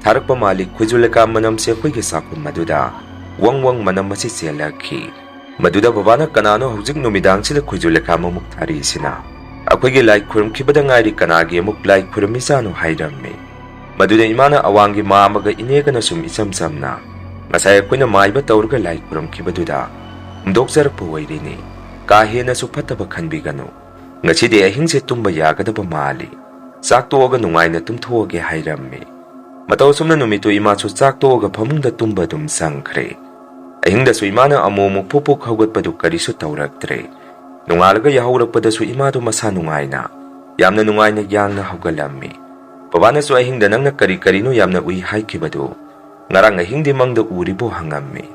ꯊꯥꯔꯛꯄ ꯃꯥꯜꯂꯤ ꯈꯣꯏꯖꯨ ꯂꯩꯈꯥꯝ ꯃꯅꯝꯁꯦ ꯑꯩꯈꯣꯏꯒꯤ ꯆꯥꯛꯈꯨꯝ ꯑꯗꯨꯗ ꯋꯪ ꯋꯪ ꯃꯅꯝ ꯑꯁꯤ ꯆꯦꯜꯂꯛꯈꯤ꯫ ꯃꯗꯨꯗ ꯕꯕꯥꯅ, "ꯀꯅꯥꯅꯣ ꯍꯧꯖꯤꯛ ꯅꯨꯃꯤꯗꯥꯡꯁꯤꯗ ꯈꯣꯏꯖꯨ ꯂꯩꯈꯥꯝ ꯑꯃꯨꯛ ꯊꯥꯔꯤꯁꯤꯅ? ꯑꯩꯈꯣꯏꯒꯤ ꯂꯥꯏ ꯈꯨꯔꯨꯝꯈꯤꯕꯗ ꯉꯥꯏꯔꯤ, ꯀꯅꯥꯒꯤ ꯑꯃꯨꯛ ꯂꯥꯏ ꯈꯨꯔꯨꯝꯃꯤꯖꯥꯠꯅꯣ?" ꯍꯥꯏꯔꯝꯃꯤ꯫ ꯃꯗꯨꯗ ꯏꯃꯥꯅ ꯑꯋꯥꯡꯒꯤ ꯃꯥ ꯑꯃꯒ ꯏꯅꯦꯒꯅ ꯁꯨꯝ ꯏꯆꯝ ꯆꯝꯅ, "ꯉꯁꯥꯏ ꯑꯩꯈꯣꯏꯅ ꯃꯥꯏꯕ ꯇꯧꯔꯒ ꯂꯥꯏ ꯈꯨꯔꯨꯝꯈꯤꯕꯗꯨꯗ ꯍꯨꯝꯗꯣꯛꯆꯔꯛꯄ ꯑꯣꯏꯔꯤꯅꯤ꯫ ꯀꯥ ꯍꯦꯟꯅꯁꯨ ꯐꯠꯇꯕ ꯈꯟꯕꯤꯒꯅꯨ꯫ ꯉꯁꯤꯗꯤ ꯑꯍꯤꯡꯁꯦ ꯇꯨꯝꯕ ꯌꯥꯒꯗꯕ ꯃꯥꯜꯂꯤ꯫ ꯆꯥꯛ ꯇꯣꯛꯑꯒ ꯅꯨꯡꯉꯥꯏꯅ ꯇꯨꯝꯊꯣꯛꯑꯒꯦ" ꯍꯥꯏꯔꯝꯃꯤ꯫ ꯃꯇꯧ ꯑꯁꯨꯝꯅ ꯅꯨꯃꯤꯠꯇꯨ ꯏꯃꯥꯁꯨ ꯆꯥꯛ ꯇꯣꯛꯑꯒ ꯐꯃꯨꯡꯗ ꯇꯨꯝꯕ ꯑꯗꯨꯝ ꯆꯪꯈ꯭ꯔꯦ꯫ ꯑꯍꯤꯡꯗꯁꯨ ꯏꯃꯥꯅ ꯑꯃꯨꯛ ꯑꯃꯨꯛ ꯄꯨꯛ ꯄꯨꯛ ꯍꯧꯒꯠꯄꯗꯨ ꯀꯔꯤꯁꯨ ꯇꯧꯔꯛꯇ꯭ꯔꯦ꯫ ꯅꯣꯡꯉꯥꯜꯂꯒ ꯌꯥꯍꯧꯔꯛꯄꯗꯁꯨ ꯏꯃꯥꯗꯨ ꯃꯁꯥ ꯅꯨꯡꯉꯥꯏꯅ ꯌꯥꯝꯅ ꯅꯨꯡꯉꯥꯏꯅ ꯌꯥꯡꯅ ꯍꯧꯒꯠꯂꯝꯃꯤ꯫ ꯕꯕꯥꯅꯁꯨ ꯑꯍꯤꯡꯗ ꯅꯪꯅ ꯀꯔꯤ ꯀꯔꯤꯅꯣ ꯌꯥꯝꯅ ꯎꯏ ꯍꯥꯏꯈꯤꯕꯗꯨ ꯉꯔꯥꯡ ꯑꯍꯤꯡꯗꯤ ꯃꯪꯗ ꯎꯔꯤꯕꯣ ꯍꯪꯉꯝꯃꯤ꯫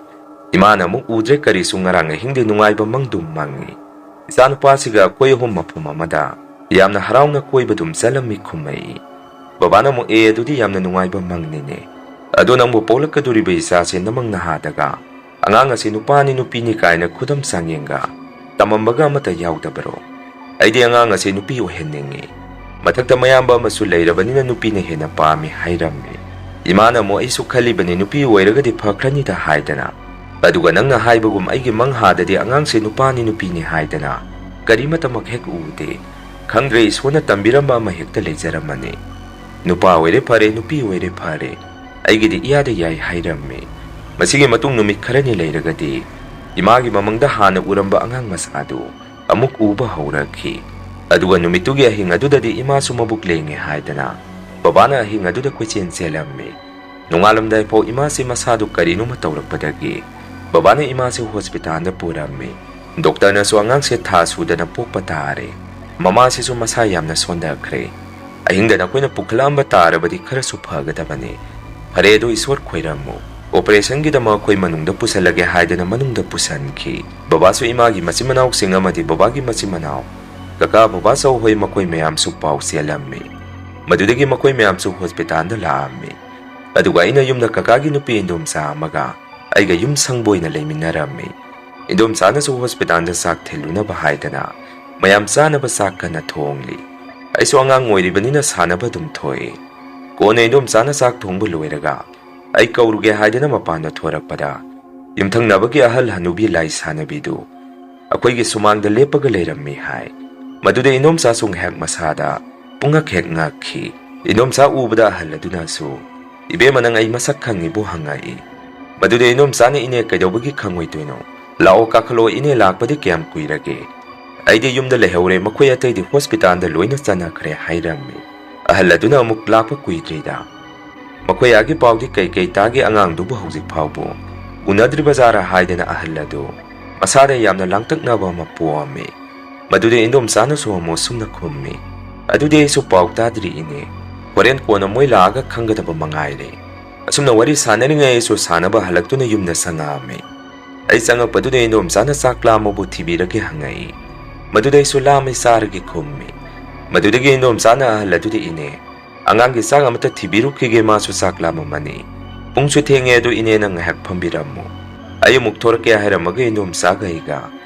ꯏꯃꯥꯅ ꯑꯃꯨꯛ ꯎꯗ꯭ꯔꯦ ꯀꯔꯤꯁꯨ, ꯉꯔꯥꯡ ꯑꯍꯤꯡꯗꯤ ꯅꯨꯡꯉꯥꯏꯕ ꯃꯪꯗꯨꯝ ꯃꯪꯉꯤ꯫ ꯏꯆꯥꯅꯨꯄꯥꯁꯤꯒ ꯑꯩꯈꯣꯏ ꯑꯍꯨꯝ ꯃꯐꯝ ꯑꯃꯗ ꯌꯥꯝꯅ ꯍꯔꯥꯎꯅ ꯀꯣꯏꯕꯗꯨꯝ ꯆꯠꯂꯝꯃꯤ ꯈꯨꯝꯃꯛꯏ꯫ ꯕꯕꯥꯅ ꯑꯃꯨꯛ ꯑꯦ ꯑꯗꯨꯗꯤ ꯌꯥꯝꯅ ꯅꯨꯡꯉꯥꯏꯕ ꯃꯪꯅꯤꯅꯦ꯫ ꯑꯗꯣ ꯅꯪꯕꯨ ꯄꯣꯛꯂꯛꯀꯗꯣꯔꯤꯕ ꯏꯆꯥꯁꯦ ꯅꯃꯪ ꯅꯍꯥꯗꯒ ꯑꯉꯥꯡ ꯑꯁꯤ ꯅꯨꯄꯥꯅꯤ ꯅꯨꯄꯤꯅꯤ ꯀꯥꯏꯅ ꯈꯨꯗꯝ ꯆꯥꯡꯌꯦꯡꯒ ꯇꯝꯃꯝꯕꯒ ꯑꯃꯠꯇ ꯌꯥꯎꯗꯕꯔꯣ? ꯑꯩꯗꯤ ꯑꯉꯥꯡ ꯑꯁꯤ ꯅꯨꯄꯤ ꯑꯣꯏꯍꯟꯅꯤꯡꯉꯤ꯫ ꯃꯊꯛꯇ ꯃꯌꯥꯝꯕ ꯑꯃꯁꯨ ꯂꯩꯔꯕꯅꯤꯅ ꯅꯨꯄꯤꯅ ꯍꯦꯟꯅ ꯄꯥꯝꯃꯤ ꯍꯥꯏꯔꯝꯃꯤ꯫ ꯏꯃꯥꯅ ꯑꯃꯨꯛ ꯑꯩꯁꯨ ꯈꯜꯂꯤꯕꯅꯤ ꯅꯨꯄꯤ ꯑꯣꯏꯔꯒꯗꯤ ꯐꯈ꯭ꯔꯅꯤꯗ ꯍꯥꯏꯗꯅ꯫ ꯑꯗꯨꯒ ꯅꯪꯅ ꯍꯥꯏꯕꯒꯨꯝ ꯑꯩꯒꯤ ꯃꯪꯍꯥꯗꯗꯤ ꯑꯉꯥꯡꯁꯦ ꯅꯨꯄꯥꯅꯤ ꯅꯨꯄꯤꯅꯤ ꯍꯥꯏꯗꯅ ꯀꯔꯤꯃꯇꯃꯛ ꯍꯦꯛ ꯎꯗꯦ꯫ ꯈꯪꯗ꯭ꯔꯦ, ꯏꯁꯣꯔꯅ ꯇꯝꯕꯤꯔꯝꯕ ꯑꯃ ꯍꯦꯛꯇ ꯂꯩꯖꯔꯝꯃꯅꯤ꯫ ꯅꯨꯄꯥ ꯑꯣꯏꯔꯦ ꯐꯔꯦ, ꯅꯨꯄꯤ ꯑꯣꯏꯔꯦ ꯐꯔꯦ, ꯑꯩꯒꯤꯗꯤ ꯏꯌꯥꯗ ꯌꯥꯏ ꯍꯥꯏꯔꯝꯃꯤ꯫ ꯃꯁꯤꯒꯤ ꯃꯇꯨꯡ ꯅꯨꯃꯤꯠ ꯈꯔꯅꯤ ꯂꯩꯔꯒꯗꯤ ꯏꯃꯥꯒꯤ ꯃꯃꯪꯗ ꯍꯥꯟꯅ ꯎꯔꯝꯕ ꯑꯉꯥꯡ ꯃꯆꯥꯗꯨ ꯑꯃꯨꯛ ꯎꯕ ꯍꯧꯔꯛꯈꯤ꯫ ꯑꯗꯨꯒ ꯅꯨꯃꯤꯠꯇꯨꯒꯤ ꯑꯍꯤꯡ ꯑꯗꯨꯗꯗꯤ ꯏꯃꯥꯁꯨ ꯃꯕꯨꯛ ꯂꯦꯡꯉꯦ ꯍꯥꯏꯗꯅ ꯕꯕꯥꯅ ꯑꯍꯤꯡ ꯑꯗꯨꯗ ꯀꯣꯏꯆꯦꯟ ꯆꯦꯜꯂꯝꯃꯤ꯫ ꯅꯣꯡꯉꯥꯜꯂꯝꯗꯥꯏꯐꯥꯎ ꯏꯃꯥꯁꯤ ꯃꯁꯥꯗꯨ ꯀꯔꯤꯅꯣꯃ ꯇꯧꯔꯛꯄꯗꯒꯤ ꯕꯕꯥꯅ ꯏꯃꯥꯁꯤ ꯍꯣꯁꯄꯤꯇꯥꯜꯗ ꯄꯨꯔꯝꯃꯤ꯫ ꯗꯣꯛꯇꯔꯅꯁꯨ ꯑꯉꯥꯡꯁꯦ ꯊꯥ ꯁꯨꯗꯅ ꯄꯣꯛꯄ ꯇꯥꯔꯦ꯫ ꯃꯃꯥꯁꯤꯁꯨ ꯃꯁꯥ ꯌꯥꯝꯅ ꯁꯣꯟꯊꯈ꯭ꯔꯦ꯫ ꯑꯍꯤꯡꯗ ꯅꯈꯣꯏꯅ ꯄꯨꯈꯠꯂꯛꯑꯝꯕ ꯇꯥꯔꯕꯗꯤ ꯈꯔꯁꯨ ꯐꯒꯗꯕꯅꯤ꯫ ꯐꯔꯦ, ꯑꯗꯨ ꯏꯁꯣꯔ ꯈꯣꯏꯔꯝꯃꯨ꯫ ꯑꯣꯄꯔꯦꯁꯟꯒꯤꯗꯃꯛ ꯑꯩꯈꯣꯏ ꯃꯅꯨꯡꯗ ꯄꯨꯁꯜꯂꯒꯦ ꯍꯥꯏꯗꯅ ꯃꯅꯨꯡꯗ ꯄꯨꯁꯟꯈꯤ꯫ ꯕꯕꯥꯁꯨ ꯏꯃꯥꯒꯤ ꯃꯆꯤꯟ ꯃꯅꯥꯎꯁꯤꯡ ꯑꯃꯗꯤ ꯕꯕꯥꯒꯤ ꯃꯆꯤꯟ ꯃꯅꯥꯎ, ꯀꯀꯥ ꯕꯕꯥ ꯆꯧ ꯍꯣꯏ ꯃꯈꯣꯏ ꯃꯌꯥꯝꯁꯨ ꯄꯥꯎ ꯆꯦꯜꯂꯝꯃꯤ꯫ ꯃꯗꯨꯗꯒꯤ ꯃꯈꯣꯏ ꯃꯌꯥꯝꯁꯨ ꯍꯣꯁꯄꯤꯇꯥꯜꯗ ꯂꯥꯛꯑꯝꯃꯤ꯫ ꯑꯗꯨꯒ ꯑꯩꯅ ꯌꯨꯝꯗ ꯀꯀꯥꯒꯤ ꯅꯨꯄꯤ ꯏꯟꯗꯣꯝꯆꯥ ꯑꯃꯒ ꯑꯩꯒ ꯌꯨꯝ ꯁꯪꯕ ꯑꯣꯏꯅ ꯂꯩꯃꯤꯟꯅꯔꯝꯃꯤ꯫ ꯏꯟꯗꯣꯝꯆꯥꯅꯁꯨ ꯍꯣꯁꯄꯤꯇꯥꯜꯗ ꯆꯥꯛ ꯊꯤꯜꯂꯨꯅꯕ ꯍꯥꯏꯗꯅ ꯃꯌꯥꯝ ꯆꯥꯅꯕ ꯆꯥꯛ ꯀꯟꯅ ꯊꯣꯡꯂꯤ꯫ ꯑꯩꯁꯨ ꯑꯉꯥꯡ ꯑꯣꯏꯔꯤꯕꯅꯤꯅ ꯁꯥꯟꯅꯕ ꯑꯗꯨꯝ ꯊꯣꯛꯏ꯫ ꯀꯣꯟꯅ ꯏꯟꯗꯣꯝꯆꯥꯅ ꯆꯥꯛ ꯊꯣꯡꯕ ꯂꯣꯏꯔꯒ ꯑꯩ ꯀꯧꯔꯨꯒꯦ ꯍꯥꯏꯗꯅ ꯃꯄꯥꯟꯗ ꯊꯣꯔꯛꯄꯗ ꯌꯨꯝꯊꯪꯅꯕꯒꯤ ꯑꯍꯜ ꯍꯅꯨꯕꯤ ꯂꯥꯏ ꯁꯥꯟꯅꯕꯤꯗꯨ ꯑꯩꯈꯣꯏꯒꯤ ꯁꯨꯃꯥꯡꯗ ꯂꯦꯞꯄꯒ ꯂꯩꯔꯝꯃꯤ ꯍꯥꯏ꯫ ꯃꯗꯨꯗ ꯏꯟꯗꯣꯝꯆꯥꯁꯨ ꯉꯥꯏꯍꯥꯛ ꯃꯁꯥꯗ ꯄꯨꯡꯉꯛ ꯍꯦꯛ ꯉꯛꯈꯤ꯫ ꯏꯟꯗꯣꯝꯆꯥ ꯎꯕꯗ ꯑꯍꯜ ꯑꯗꯨꯅꯁꯨ, "ꯏꯕꯦꯝꯃ, ꯅꯪ ꯑꯩ ꯃꯁꯛ ꯈꯪꯉꯤꯕꯨ?" ꯍꯪꯉꯛꯏ꯫ ꯃꯗꯨꯗ ꯏꯟꯗꯣꯝꯆꯥꯅ, "ꯏꯅꯦ, ꯀꯩꯗꯧꯕꯒꯤ ꯈꯪꯉꯣꯏꯗꯣꯏꯅꯣ? ꯂꯥꯛꯑꯣ, ꯀꯥꯈꯠꯂꯣ, ꯏꯅꯦ ꯂꯥꯛꯄꯗꯤ ꯀꯌꯥꯝ ꯀꯨꯏꯔꯒꯦ?" "ꯑꯩꯗꯤ ꯌꯨꯝꯗ ꯂꯩꯍꯧꯔꯦ, ꯃꯈꯣꯏ ꯑꯇꯩꯗꯤ ꯍꯣꯁꯄꯤꯇꯥꯜꯗ ꯂꯣꯏꯅ ꯆꯠꯅꯈ꯭ꯔꯦ" ꯍꯥꯏꯔꯝꯃꯤ꯫ ꯑꯍꯜ ꯑꯗꯨꯅ ꯑꯃꯨꯛ, "ꯂꯥꯛꯄ ꯀꯨꯏꯗ꯭ꯔꯤꯗ꯫ ꯃꯈꯣꯏ ꯑꯥꯒꯤ ꯄꯥꯎꯗꯤ ꯀꯩ ꯀꯩ ꯇꯥꯒꯦ, ꯑꯉꯥꯡꯗꯨꯕꯨ ꯍꯧꯖꯤꯛ ꯐꯥꯎꯕ ꯎꯅꯗ꯭ꯔꯤꯕꯖꯥꯔꯥ?" ꯍꯥꯏꯗꯅ ꯑꯍꯜ ꯑꯗꯨ ꯃꯁꯥꯗ ꯌꯥꯝꯅ ꯂꯥꯡꯇꯛꯅꯕ ꯑꯃ ꯄꯣꯛꯑꯝꯃꯤ꯫ ꯃꯗꯨꯗ ꯏꯟꯗꯣꯝꯆꯥꯅꯁꯨ ꯑꯃꯨꯛ ꯁꯨꯝꯅ ꯈꯨꯝꯃꯤ, "ꯑꯗꯨꯗꯤ ꯑꯩꯁꯨ ꯄꯥꯎ ꯇꯥꯗ꯭ꯔꯤ ꯏꯅꯦ꯫ ꯍꯣꯔꯦꯟ ꯀꯣꯟꯅ ꯃꯣꯏ ꯂꯥꯛꯑꯒ ꯈꯪꯒꯗꯕ ꯃꯉꯥꯏꯔꯦ"꯫ ꯑꯁꯨꯝꯅ ꯋꯥꯔꯤ ꯁꯥꯟꯅꯔꯤꯉꯩ ꯑꯩꯁꯨ ꯁꯥꯟꯅꯕ ꯍꯜꯂꯛꯇꯨꯅ ꯌꯨꯝꯗ ꯆꯪꯉꯛꯑꯝꯃꯤ꯫ ꯑꯩ ꯆꯪꯉꯛꯄꯗꯨꯗ ꯏꯟꯗꯣꯝꯆꯥꯅ ꯆꯥꯛ ꯂꯥꯝꯃꯕꯨ ꯊꯤꯕꯤꯔꯒꯦ ꯍꯪꯉꯛꯏ꯫ ꯃꯗꯨꯗ ꯑꯩꯁꯨ "ꯂꯥꯝꯃꯦ, ꯆꯥꯔꯒꯦ" ꯈꯨꯝꯃꯤ꯫ ꯃꯗꯨꯗꯒꯤ ꯏꯟꯗꯣꯝꯆꯥꯅ ꯑꯍꯜ ꯑꯗꯨꯗ "ꯏꯅꯦ, ꯑꯉꯥꯡꯒꯤ ꯆꯥꯛ ꯑꯃꯇ ꯊꯤꯕꯤꯔꯨꯈꯤꯒꯦ, ꯃꯥꯁꯨ ꯆꯥꯛ ꯂꯥꯝꯃꯝꯃꯅꯤ꯫ ꯄꯨꯡꯁꯨ ꯊꯦꯡꯉꯦ, ꯑꯗꯨ ꯏꯅꯦꯅ ꯉꯥꯏꯍꯥꯛ ꯐꯝꯕꯤꯔꯝꯃꯨ꯫ ꯑꯩ ꯑꯃꯨꯛ ꯊꯣꯔꯛꯀꯦ" ꯍꯥꯏꯔꯝꯃꯒ ꯏꯟꯗꯣꯝꯆꯥꯒ ꯑꯩꯒ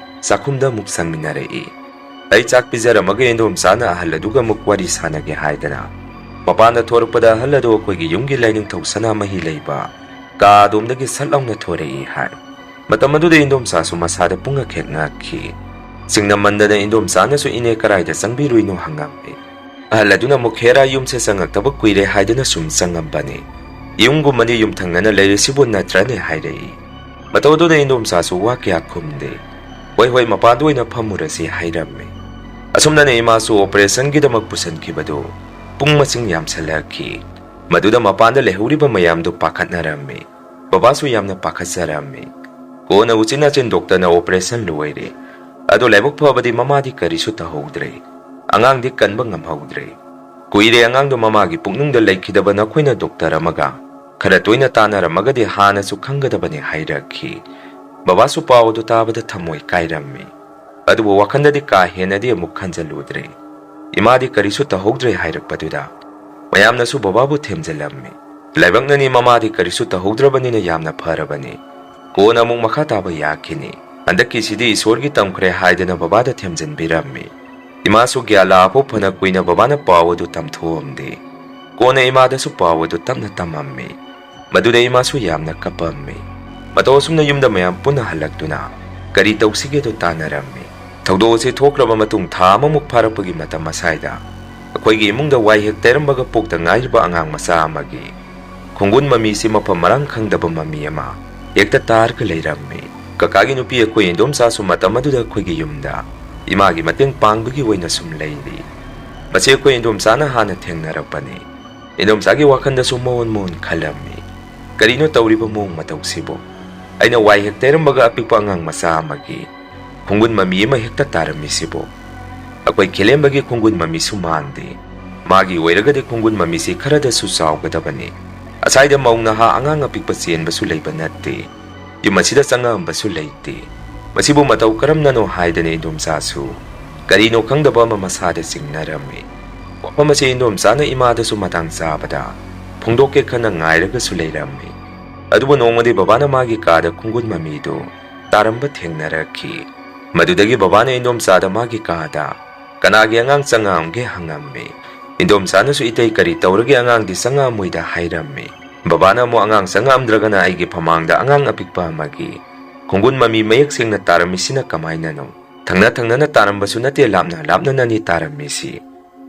ꯆꯥꯛꯈꯨꯝꯗ ꯑꯃꯨꯛ ꯆꯪꯃꯤꯟꯅꯔꯛꯏ꯫ ꯑꯩ ꯆꯥꯛ ꯄꯤꯖꯔꯝꯃꯒ ꯏꯟꯗꯣꯝꯆꯥꯅ ꯑꯍꯜ ꯑꯗꯨꯒ ꯑꯃꯨꯛ ꯋꯥꯔꯤ ꯁꯥꯟꯅꯒꯦ ꯍꯥꯏꯗꯅ ꯃꯄꯥꯟꯗ ꯊꯣꯔꯛꯄꯗ ꯑꯍꯜ ꯑꯗꯨ ꯑꯩꯈꯣꯏꯒꯤ ꯌꯨꯝꯒꯤ ꯂꯥꯏꯅꯤꯡꯊꯧ ꯁꯅꯥꯃꯍꯤ ꯂꯩꯕ ꯀꯥ ꯑꯗꯣꯝꯗꯒꯤ ꯁꯠ ꯂꯥꯎꯅ ꯊꯣꯔꯛꯏ ꯍꯥꯏ꯫ ꯃꯇꯝ ꯑꯗꯨꯗ ꯏꯟꯗꯣꯝꯆꯥꯁꯨ ꯃꯁꯥꯗ ꯄꯨꯡꯉꯛ ꯍꯦꯛ ꯉꯛꯈꯤ꯫ ꯆꯤꯡꯅꯝꯃꯟꯗꯅ ꯏꯟꯗꯣꯝꯆꯥꯅꯁꯨ "ꯏꯅꯦ ꯀꯔꯥꯏꯗ ꯆꯪꯕꯤꯔꯨꯏꯅꯣ?" ꯍꯪꯉꯝꯃꯤ꯫ ꯑꯍꯜ ꯑꯗꯨꯅ ꯑꯃꯨꯛ "ꯍꯦꯔꯥ ꯌꯨꯝꯁꯦ ꯆꯪꯉꯛꯇꯕ ꯀꯨꯏꯔꯦ" ꯍꯥꯏꯗꯨꯅ ꯁꯨꯝ ꯆꯪꯉꯝꯕꯅꯤ꯫ "ꯌꯨꯝꯒꯨꯝꯕꯅꯤ ꯌꯨꯝꯊꯪꯅꯅ ꯂꯩꯔꯤꯁꯤꯕꯨ ꯅꯠꯇ꯭ꯔꯅꯦ?" ꯍꯥꯏꯔꯛꯏ꯫ ꯃꯇꯧ ꯑꯗꯨꯗ ꯏꯟꯗꯣꯝꯆꯥꯁꯨ ꯋꯥ ꯀꯌꯥ ꯈꯨꯝꯗꯦ꯫ "ꯍꯣꯏ ꯍꯣꯏ, ꯃꯄꯥꯟꯗ ꯑꯣꯏꯅ ꯐꯝꯃꯨꯔꯁꯤ" ꯍꯥꯏꯔꯝꯃꯤ꯫ ꯑꯁꯨꯝꯅꯅꯦ ꯏꯃꯥꯁꯨ ꯑꯣꯄꯔꯦꯁꯟꯒꯤꯗꯃꯛ ꯄꯨꯁꯤꯟꯈꯤꯕꯗꯨ ꯄꯨꯡ ꯃꯁꯤꯡ ꯌꯥꯝꯁꯜꯂꯛꯈꯤ꯫ ꯃꯗꯨꯗ ꯃꯄꯥꯟꯗ ꯂꯩꯍꯧꯔꯤꯕ ꯃꯌꯥꯝꯗꯨ ꯄꯥꯈꯠꯅꯔꯝꯃꯤ꯫ ꯕꯕꯥꯁꯨ ꯌꯥꯝꯅ ꯄꯥꯈꯠꯆꯔꯝꯃꯤ꯫ ꯀꯣꯟꯅ ꯎꯆꯤꯟ ꯅꯥꯆꯤꯟ ꯗꯣꯛꯇꯔꯅ ꯑꯣꯄꯔꯦꯁꯟ ꯂꯣꯏꯔꯦ꯫ ꯑꯗꯣ ꯂꯥꯏꯕꯛ ꯐꯕꯗꯤ ꯃꯃꯥꯗꯤ ꯀꯔꯤꯁꯨ ꯇꯧꯍꯧꯗ꯭ꯔꯦ꯫ ꯑꯉꯥꯡꯗꯤ ꯀꯟꯕ ꯉꯝꯍꯧꯗ꯭ꯔꯦ꯫ ꯀꯨꯏꯔꯦ ꯑꯉꯥꯡꯗꯣ ꯃꯃꯥꯒꯤ ꯄꯨꯛꯅꯨꯡꯗ ꯂꯩꯈꯤꯗꯕ꯫ ꯅꯈꯣꯏꯅ ꯗꯣꯛꯇꯔ ꯑꯃꯒ ꯈꯔ ꯇꯣꯏꯅ ꯇꯥꯟꯅꯔꯝꯃꯒꯗꯤ ꯍꯥꯟꯅꯁꯨ ꯈꯪꯒꯗꯕꯅꯤ ꯍꯥꯏꯔꯛꯈꯤ꯫ ꯕꯕꯥꯁꯨ ꯄꯥꯎ ꯑꯗꯨ ꯇꯥꯕꯗ ꯊꯃꯣꯏ ꯀꯥꯏꯔꯝꯃꯤ꯫ ꯑꯗꯨꯕꯨ ꯋꯥꯈꯜꯗꯗꯤ ꯀꯥ ꯍꯦꯟꯅꯗꯤ ꯑꯃꯨꯛ ꯈꯟꯖꯜꯂꯨꯗ꯭ꯔꯦ꯫ ꯏꯃꯥꯗꯤ ꯀꯔꯤꯁꯨ ꯇꯧꯍꯧꯗ꯭ꯔꯦ ꯍꯥꯏꯔꯛꯄꯗꯨꯗ ꯃꯌꯥꯝꯅꯁꯨ ꯕꯕꯥꯕꯨ ꯊꯦꯝꯖꯤꯜꯂꯝꯃꯤ꯫ ꯂꯥꯏꯕꯛꯅꯅꯤ ꯃꯃꯥꯗꯤ ꯀꯔꯤꯁꯨ ꯇꯧꯍꯧꯗ꯭ꯔꯕꯅꯤꯅ ꯌꯥꯝꯅ ꯐꯔꯕꯅꯤ꯫ ꯀꯣꯟꯅ ꯑꯃꯨꯛ ꯃꯈꯥ ꯇꯥꯕ ꯌꯥꯈꯤꯅꯤ꯫ ꯍꯟꯗꯛꯀꯤꯁꯤꯗꯤ ꯏꯁꯣꯔꯒꯤ ꯇꯝꯈ꯭ꯔꯦ ꯍꯥꯏꯗꯅ ꯕꯕꯥꯗ ꯊꯦꯝꯖꯤꯟꯕꯤꯔꯝꯃꯤ꯫ ꯏꯃꯥꯁꯨ ꯒ꯭ꯌꯥꯟ ꯂꯥꯛꯑꯐꯥꯎ ꯐꯅ ꯀꯨꯏꯅ ꯕꯕꯥꯅ ꯄꯥꯎ ꯑꯗꯨ ꯇꯝꯊꯣꯛꯑꯝꯗꯦ꯫ ꯀꯣꯟꯅ ꯏꯃꯥꯗꯁꯨ ꯄꯥꯎ ꯑꯗꯨ ꯇꯞꯅ ꯇꯝꯃꯝꯃꯤ꯫ ꯃꯗꯨꯗ ꯏꯃꯥꯁꯨ ꯌꯥꯝꯅ ꯀꯞꯄꯝꯃꯤ꯫ ꯃꯇꯧ ꯑꯁꯨꯝꯅ ꯌꯨꯝꯗ ꯃꯌꯥꯝ ꯄꯨꯟꯅ ꯍꯜꯂꯛꯇꯨꯅ ꯀꯔꯤ ꯇꯧꯁꯤꯒꯦꯗꯣ ꯇꯥꯟꯅꯔꯝꯃꯤ꯫ ꯊꯧꯗꯣꯛ ꯑꯁꯤ ꯊꯣꯛꯈ꯭ꯔꯕ ꯃꯇꯨꯡ ꯊꯥ ꯑꯃꯃꯨꯛ ꯐꯥꯔꯛꯄꯒꯤ ꯃꯇꯝ ꯑꯁꯥꯏꯗ ꯑꯩꯈꯣꯏꯒꯤ ꯏꯃꯨꯡꯗ ꯋꯥꯏ ꯍꯦꯛ ꯇꯩꯔꯝꯕꯒ ꯄꯣꯛꯇ ꯉꯥꯏꯔꯤꯕ ꯑꯉꯥꯡ ꯃꯆꯥ ꯑꯃꯒꯤ ꯈꯣꯡꯒꯨꯟ ꯃꯃꯤꯁꯤ ꯃꯐꯝ ꯃꯔꯥꯡ ꯈꯪꯗꯕ ꯃꯃꯤ ꯑꯃ ꯍꯦꯛꯇ ꯇꯥꯔꯒ ꯂꯩꯔꯝꯃꯤ꯫ ꯀꯀꯥꯒꯤ ꯅꯨꯄꯤ ꯑꯩꯈꯣꯏ ꯏꯟꯗꯣꯝꯆꯥꯁꯨ ꯃꯇꯝ ꯑꯗꯨꯗ ꯑꯩꯈꯣꯏꯒꯤ ꯌꯨꯝꯗ ꯏꯃꯥꯒꯤ ꯃꯇꯦꯡ ꯄꯥꯡꯕꯒꯤ ꯑꯣꯏꯅ ꯁꯨꯝ ꯂꯩꯔꯤ꯫ ꯃꯁꯤ ꯑꯩꯈꯣꯏ ꯏꯟꯗꯣꯝꯆꯥꯅ ꯍꯥꯟꯅ ꯊꯦꯡꯅꯔꯛꯄꯅꯤ꯫ ꯏꯟꯗꯣꯝꯆꯥꯒꯤ ꯋꯥꯈꯜꯗꯁꯨ ꯃꯑꯣꯟ ꯃꯑꯣꯟ ꯈꯜꯂꯝꯃꯤ꯫ ꯀꯔꯤꯅꯣ ꯇꯧꯔꯤꯕ ꯃꯑꯣꯡ ꯃꯇꯧꯁꯤꯕꯨ? ꯑꯩꯅ ꯋꯥꯏ ꯍꯦꯛ ꯇꯩꯔꯝꯕꯒ ꯑꯄꯤꯛꯄ ꯑꯉꯥꯡ ꯃꯆꯥ ꯑꯃꯒꯤ ꯈꯣꯡꯒꯨꯟ ꯃꯃꯤ ꯑꯃ ꯍꯦꯛꯇ ꯇꯥꯔꯝꯃꯤꯁꯤꯕꯨ? ꯑꯩꯈꯣꯏ ꯈꯦꯂꯦꯝꯕꯒꯤ ꯈꯣꯡꯒꯨꯟ ꯃꯃꯤꯁꯨ ꯃꯥꯟꯗꯦ꯫ ꯃꯥꯒꯤ ꯑꯣꯏꯔꯒꯗꯤ ꯈꯣꯡꯒꯨꯟ ꯃꯃꯤꯁꯤ ꯈꯔꯗꯁꯨ ꯆꯥꯎꯒꯗꯕꯅꯤ꯫ ꯑꯁꯥꯏꯗ ꯃꯧ ꯅꯍꯥ ꯑꯉꯥꯡ ꯑꯄꯤꯛꯄ ꯆꯦꯟꯕꯁꯨ ꯂꯩꯕ ꯅꯠꯇꯦ꯫ ꯌꯨꯝ ꯑꯁꯤꯗ ꯆꯪꯉꯛꯑꯝꯕꯁꯨ ꯂꯩꯇꯦ꯫ ꯃꯁꯤꯕꯨ ꯃꯇꯧ ꯀꯔꯝꯅꯅꯣ ꯍꯥꯏꯗꯅ ꯏꯟꯗꯣꯝꯆꯥꯁꯨ ꯀꯔꯤꯅꯣ ꯈꯪꯗꯕ ꯑꯃ ꯃꯁꯥꯗ ꯆꯤꯡꯅꯔꯝꯃꯤ꯫ ꯋꯥꯐꯝ ꯑꯁꯤ ꯏꯟꯗꯣꯝꯆꯥꯅ ꯏꯃꯥꯗꯁꯨ ꯃꯇꯥꯡ ꯆꯥꯕꯗ ꯐꯣꯡꯗꯣꯛꯀꯦ ꯈꯟꯅ ꯉꯥꯏꯔꯒꯁꯨ ꯂꯩꯔꯝꯃꯤ꯫ ꯑꯗꯨꯕꯨ ꯅꯣꯡꯃꯗꯤ ꯕꯕꯥꯅ ꯃꯥꯒꯤ ꯀꯥꯗ ꯈꯣꯡꯒꯨꯟ ꯃꯃꯤꯗꯨ ꯇꯥꯔꯝꯕ ꯊꯦꯡꯅꯔꯛꯈꯤ꯫ ꯃꯗꯨꯗꯒꯤ ꯕꯕꯥꯅ ꯏꯟꯗꯣꯝꯆꯥꯗ ꯃꯥꯒꯤ ꯀꯥꯗ ꯀꯅꯥꯒꯤ ꯑꯉꯥꯡ ꯆꯪꯉꯛꯑꯝꯒꯦ ꯍꯪꯉꯝꯃꯤ꯫ ꯏꯟꯗꯣꯝꯆꯥꯅꯁꯨ "ꯏꯇꯩ, ꯀꯔꯤ ꯇꯧꯔꯒꯦ, ꯑꯉꯥꯡꯗꯤ ꯆꯪꯉꯛꯑꯝꯃꯣꯏꯗ" ꯍꯥꯏꯔꯝꯃꯤ꯫ ꯕꯕꯥꯅ ꯑꯃꯨꯛ "ꯑꯉꯥꯡ ꯆꯪꯉꯛꯑꯝꯗ꯭ꯔꯒꯅ ꯑꯩꯒꯤ ꯐꯃꯥꯡꯗ ꯑꯉꯥꯡ ꯑꯄꯤꯛꯄ ꯑꯃꯒꯤ ꯈꯣꯡꯒꯨꯟ ꯃꯃꯤ ꯃꯌꯦꯛ ꯁꯦꯡꯅ ꯇꯥꯔꯝꯃꯤꯁꯤꯅ ꯀꯃꯥꯏꯅꯅꯣ? ꯊꯪꯅ ꯊꯪꯅꯅ ꯇꯥꯔꯝꯕꯁꯨ ꯅꯠꯇꯦ, ꯂꯥꯞꯅ ꯂꯥꯞꯅꯅꯅꯤ ꯇꯥꯔꯝꯃꯤꯁꯤ꯫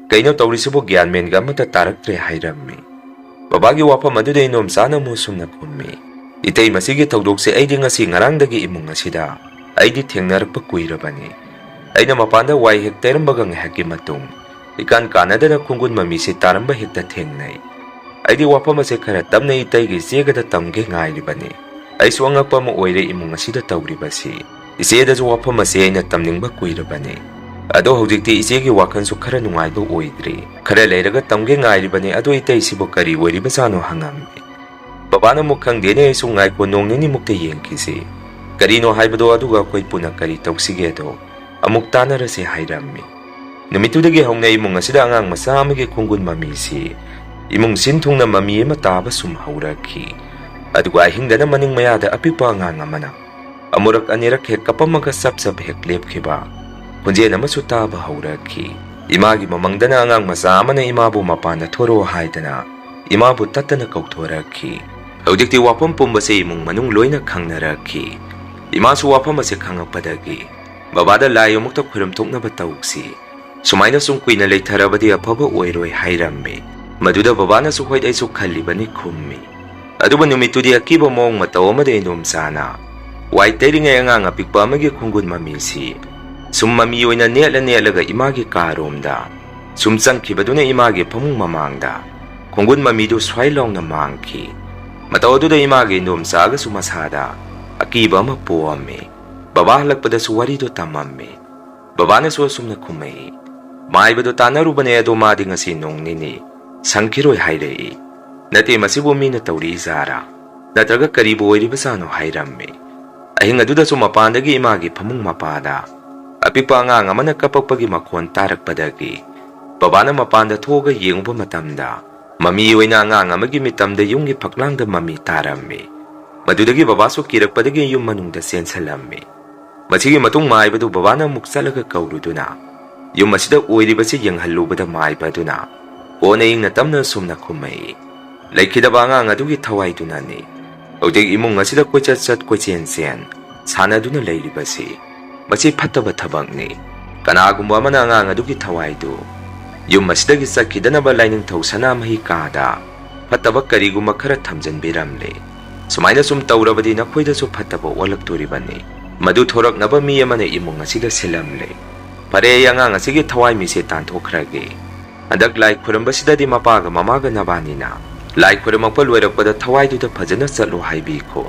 ꯀꯩꯅꯣ ꯇꯧꯔꯤꯁꯤꯕꯨ, ꯒ꯭ꯌꯥꯟ ꯃꯦꯟꯒ ꯑꯃꯠꯇ ꯇꯥꯔꯛꯇ꯭ꯔꯦ" ꯍꯥꯏꯔꯝꯃꯤ꯫ ꯕꯕꯥꯒꯤ ꯋꯥꯐꯝ ꯑꯗꯨꯗ ꯏꯟꯗꯣꯝꯆꯥꯅ ꯑꯃꯨꯛ ꯁꯨꯝꯅ ꯈꯨꯝꯃꯤ, "ꯏꯇꯩ, ꯃꯁꯤꯒꯤ ꯊꯧꯗꯣꯛꯁꯦ ꯑꯩꯗꯤ ꯉꯁꯤ ꯉꯔꯥꯡꯗꯒꯤ ꯏꯃꯨꯡ ꯑꯁꯤꯗ ꯑꯩꯗꯤ ꯊꯦꯡꯅꯔꯛꯄ ꯀꯨꯏꯔꯕꯅꯤ꯫ ꯑꯩꯅ ꯃꯄꯥꯟꯗ ꯋꯥꯏ ꯍꯦꯛ ꯇꯩꯔꯝꯕꯒ ꯉꯥꯏꯍꯥꯛꯀꯤ ꯃꯇꯨꯡ ꯏꯀꯥꯟ ꯀꯥꯟꯅꯗꯅ ꯈꯣꯡꯒꯨꯟ ꯃꯃꯤꯁꯤ ꯇꯥꯔꯝꯕ ꯍꯦꯛꯇ ꯊꯦꯡꯅꯩ꯫ ꯑꯩꯗꯤ ꯋꯥꯐꯝ ꯑꯁꯦ ꯈꯔ ꯇꯞꯅ ꯏꯇꯩꯒꯤ ꯏꯆꯦꯒꯗ ꯇꯝꯒꯦ ꯉꯥꯏꯔꯤꯕꯅꯤ꯫ ꯑꯩꯁꯨ ꯑꯉꯛꯄ ꯑꯃ ꯑꯣꯏꯔꯦ ꯏꯃꯨꯡ ꯑꯁꯤꯗ ꯇꯧꯔꯤꯕꯁꯤ꯫ ꯏꯆꯦꯗꯁꯨ ꯋꯥꯐꯝ ꯑꯁꯦ ꯑꯩꯅ ꯇꯝꯅꯤꯡꯕ ꯀꯨꯏꯔꯕꯅꯤ꯫ ꯑꯗꯣ ꯍꯧꯖꯤꯛꯇꯤ ꯏꯆꯦꯒꯤ ꯋꯥꯈꯜꯁꯨ ꯈꯔ ꯅꯨꯡꯉꯥꯏꯕ ꯑꯣꯏꯗ꯭ꯔꯤ꯫ ꯈꯔ ꯂꯩꯔꯒ ꯇꯝꯒꯦ ꯉꯥꯏꯔꯤꯕꯅꯤ꯫ ꯑꯗꯣ ꯏꯇꯩꯁꯤꯕꯨ ꯀꯔꯤ ꯑꯣꯏꯔꯤꯕꯖꯥꯠꯅꯣ?" ꯍꯪꯉꯝꯃꯤ꯫ ꯕꯕꯥꯅ ꯑꯃꯨꯛ, "ꯈꯪꯗꯦꯅꯦ, ꯑꯩꯁꯨ ꯉꯥꯏꯈꯣ, ꯅꯣꯡ ꯅꯤꯅꯤꯃꯨꯛꯇ ꯌꯦꯡꯈꯤꯁꯤ꯫ ꯀꯔꯤꯅꯣ ꯍꯥꯏꯕꯗꯣ, ꯑꯗꯨꯒ ꯑꯩꯈꯣꯏ ꯄꯨꯟꯅ ꯀꯔꯤ ꯇꯧꯁꯤꯒꯦꯗꯣ ꯑꯃꯨꯛ ꯇꯥꯟꯅꯔꯁꯤ" ꯍꯥꯏꯔꯝꯃꯤ꯫ ꯅꯨꯃꯤꯠꯇꯨꯗꯒꯤ ꯍꯧꯅ ꯏꯃꯨꯡ ꯑꯁꯤꯗ ꯑꯉꯥꯡ ꯃꯆꯥ ꯑꯃꯒꯤ ꯈꯣꯡꯒꯨꯟ ꯃꯃꯤꯁꯤ ꯏꯃꯨꯡ ꯁꯤꯟ ꯊꯨꯡꯅ ꯃꯃꯤ ꯑꯃ ꯇꯥꯕ ꯁꯨꯝ ꯍꯧꯔꯛꯈꯤ꯫ ꯑꯗꯨꯒ ꯑꯍꯤꯡꯗꯅ ꯃꯅꯤꯡ ꯃꯌꯥꯗ ꯑꯄꯤꯛꯄ ꯑꯉꯥꯡ ꯑꯃꯅ ꯑꯃꯨꯔꯛ ꯑꯅꯤꯔꯛ ꯍꯦꯛ ꯀꯞꯄꯝꯃꯒ ꯆꯞ ꯆꯞ ꯍꯦꯛ ꯂꯦꯞꯈꯤꯕ ꯈꯣꯟꯖꯦꯜ ꯑꯃꯁꯨ ꯇꯥꯕ ꯍꯧꯔꯛꯈꯤ꯫ ꯏꯃꯥꯒꯤ ꯃꯃꯪꯗꯅ ꯑꯉꯥꯡ ꯃꯆꯥ ꯑꯃꯅ ꯏꯃꯥꯕꯨ ꯃꯄꯥꯟꯗ ꯊꯣꯔꯛꯑꯣ ꯍꯥꯏꯗꯅ ꯏꯃꯥꯕꯨ ꯇꯠꯇꯅ ꯀꯧꯊꯣꯔꯛꯈꯤ꯫ ꯍꯧꯖꯤꯛꯇꯤ ꯋꯥꯐꯝ ꯄꯨꯝꯕꯁꯦ ꯏꯃꯨꯡ ꯃꯅꯨꯡ ꯂꯣꯏꯅ ꯈꯪꯅꯔꯛꯈꯤ꯫ ꯏꯃꯥꯁꯨ ꯋꯥꯐꯝ ꯑꯁꯦ ꯈꯪꯉꯛꯄꯗꯒꯤ ꯕꯕꯥꯗ ꯂꯥꯏ ꯑꯃꯨꯛꯇ ꯈꯣꯏꯔꯝ ꯊꯣꯛꯅꯕ ꯇꯧꯁꯤ꯫ ꯁꯨꯃꯥꯏꯅ ꯁꯨꯝ ꯀꯨꯏꯅ ꯂꯩꯊꯔꯕꯗꯤ ꯑꯐꯕ ꯑꯣꯏꯔꯣꯏ ꯍꯥꯏꯔꯝꯃꯤ꯫ ꯃꯗꯨꯗ ꯕꯕꯥꯅꯁꯨ "ꯍꯣꯏ, ꯑꯩꯁꯨ ꯈꯜꯂꯤꯕꯅꯤ" ꯈꯨꯝꯃꯤ꯫ ꯑꯗꯨꯕꯨ ꯅꯨꯃꯤꯠꯇꯨꯗꯤ ꯑꯀꯤꯕ ꯃꯑꯣꯡ ꯃꯇꯧ ꯑꯃꯗ ꯏꯟꯗꯣꯝꯆꯥꯅ ꯋꯥꯏ ꯇꯩꯔꯤꯉꯩ ꯑꯉꯥꯡ ꯑꯄꯤꯛꯄ ꯑꯃꯒꯤ ꯈꯣꯡꯒꯨꯟ ꯃꯃꯤꯁꯤ ꯁꯨꯝ ꯃꯃꯤ ꯑꯣꯏꯅ ꯅꯦꯠꯂ ꯅꯦꯠꯂꯒ ꯏꯃꯥꯒꯤ ꯀꯥꯔꯣꯝꯗ ꯁꯨꯝ ꯆꯪꯈꯤꯕꯗꯨꯅ ꯏꯃꯥꯒꯤ ꯐꯃꯨꯡ ꯃꯃꯥꯡꯗ ꯈꯣꯡꯒꯨꯟ ꯃꯃꯤꯗꯨ ꯁ꯭ꯋꯥꯏ ꯂꯥꯎꯅ ꯃꯥꯡꯈꯤ꯫ ꯃꯇꯧ ꯑꯗꯨꯗ ꯏꯃꯥꯒꯤ ꯏꯟꯗꯣꯝꯆꯥꯒꯁꯨ ꯃꯁꯥꯗ ꯑꯀꯤꯕ ꯑꯃ ꯄꯣꯛꯑꯝꯃꯤ꯫ ꯕꯕꯥ ꯍꯜꯂꯛꯄꯗꯁꯨ ꯋꯥꯔꯤꯗꯨ ꯇꯝꯃꯝꯃꯤ꯫ ꯕꯕꯥꯅꯁꯨ ꯑꯁꯨꯝꯅ ꯈꯨꯝꯃꯛꯏ, "ꯃꯥꯏꯕꯗꯣ ꯇꯥꯟꯅꯔꯨꯕꯅꯦ, ꯑꯗꯣ ꯃꯥꯗꯤ ꯉꯁꯤ ꯅꯣꯡ ꯅꯤꯅꯤ ꯁꯪꯈꯤꯔꯣꯏ ꯍꯥꯏꯔꯛꯏ꯫ ꯅꯠꯇꯦ, ꯃꯁꯤꯕꯨ ꯃꯤꯅ ꯇꯧꯔꯤ ꯖꯥꯔꯥ? ꯅꯠꯇ꯭ꯔꯒ ꯀꯔꯤꯕꯨ ꯑꯣꯏꯔꯤꯕꯖꯥꯠꯅꯣ?" ꯍꯥꯏꯔꯝꯃꯤ꯫ ꯑꯍꯤꯡ ꯑꯗꯨꯗꯁꯨ ꯃꯄꯥꯟꯗꯒꯤ ꯏꯃꯥꯒꯤ ꯐꯃꯨꯡ ꯃꯄꯥꯗ ꯑꯄꯤꯛꯄ ꯑꯉꯥꯡ ꯑꯃꯅ ꯀꯞꯄꯛꯄꯒꯤ ꯃꯈꯣꯟ ꯇꯥꯔꯛꯄꯗꯒꯤ ꯕꯕꯥꯅ ꯃꯄꯥꯟꯗ ꯊꯣꯛꯑꯒ ꯌꯦꯡꯉꯨꯕ ꯃꯇꯝꯗ, ꯃꯃꯤ ꯑꯣꯏꯅ ꯑꯉꯥꯡ ꯑꯃꯒꯤ ꯃꯤꯇꯝꯗ ꯌꯨꯝꯒꯤ ꯐꯛꯂꯥꯡꯗ ꯃꯃꯤ ꯇꯥꯔꯝꯃꯤ꯫ ꯃꯗꯨꯗꯒꯤ ꯕꯕꯥꯁꯨ ꯀꯤꯔꯛꯄꯗꯒꯤ ꯌꯨꯝ ꯃꯅꯨꯡꯗ ꯆꯦꯟꯁꯤꯜꯂꯝꯃꯤ꯫ ꯃꯁꯤꯒꯤ ꯃꯇꯨꯡ ꯃꯥꯏꯕꯗꯨ ꯕꯕꯥꯅ ꯑꯃꯨꯛ ꯆꯠꯂꯒ ꯀꯧꯔꯨꯗꯨꯅ, ꯌꯨꯝ ꯑꯁꯤꯗ ꯑꯣꯏꯔꯤꯕꯁꯤ ꯌꯦꯡꯍꯜꯂꯨꯕꯗ ꯃꯥꯏꯕ ꯑꯗꯨꯅ ꯀꯣꯟꯅ ꯏꯪꯅ ꯇꯞꯅ ꯑꯁꯨꯝꯅ ꯈꯨꯝꯃꯛꯏ, "ꯂꯩꯈꯤꯗꯕ ꯑꯉꯥꯡ ꯑꯗꯨꯒꯤ ꯊꯋꯥꯏꯗꯨꯅꯅꯤ ꯍꯧꯖꯤꯛ ꯏꯃꯨꯡ ꯑꯁꯤꯗ ꯀꯣꯏꯆꯠ ꯆꯠ ꯀꯣꯏꯆꯦꯟ ꯆꯦꯟ ꯁꯥꯟꯅꯗꯨꯅ ꯂꯩꯔꯤꯕꯁꯤ꯫ ꯃꯁꯤ ꯐꯠꯇꯕ ꯊꯕꯛꯅꯤ꯫ ꯀꯅꯥꯒꯨꯝꯕ ꯑꯃꯅ ꯑꯉꯥꯡ ꯑꯗꯨꯒꯤ ꯊꯋꯥꯏꯗꯨ ꯌꯨꯝ ꯑꯁꯤꯗꯒꯤ ꯆꯠꯈꯤꯗꯅꯕ ꯂꯥꯏꯅꯤꯡꯊꯧ ꯁꯅꯥꯃꯍꯤ ꯀꯥꯗ ꯐꯠꯇꯕ ꯀꯔꯤꯒꯨꯝꯕ ꯈꯔ ꯊꯝꯖꯤꯟꯕꯤꯔꯝꯂꯦ꯫ ꯁꯨꯃꯥꯏꯅ ꯁꯨꯝ ꯇꯧꯔꯕꯗꯤ ꯅꯈꯣꯏꯗꯁꯨ ꯐꯠꯇꯕ ꯑꯣꯜꯂꯛꯇꯣꯔꯤꯕꯅꯤ꯫ ꯃꯗꯨ ꯊꯣꯔꯛꯅꯕ ꯃꯤ ꯑꯃꯅ ꯏꯃꯨꯡ ꯑꯁꯤꯗ ꯁꯤꯜꯂꯝꯂꯦ꯫ ꯐꯔꯦ, ꯑꯩ ꯑꯉꯥꯡ ꯑꯁꯤꯒꯤ ꯊꯋꯥꯏ ꯃꯤꯁꯦ ꯇꯥꯟꯊꯣꯛꯈ꯭ꯔꯒꯦ꯫ ꯍꯟꯗꯛ ꯂꯥꯏ ꯈꯨꯔꯝꯕꯁꯤꯗꯗꯤ ꯃꯄꯥꯒ ꯃꯃꯥꯒ ꯅꯕꯥꯅꯤꯅ ꯂꯥꯏ ꯈꯨꯔꯝꯃꯛꯄ ꯂꯣꯏꯔꯛꯄꯗ ꯊꯋꯥꯏꯗꯨꯗ ꯐꯖꯅ ꯆꯠꯂꯣ ꯍꯥꯏꯕꯤꯈꯣ꯫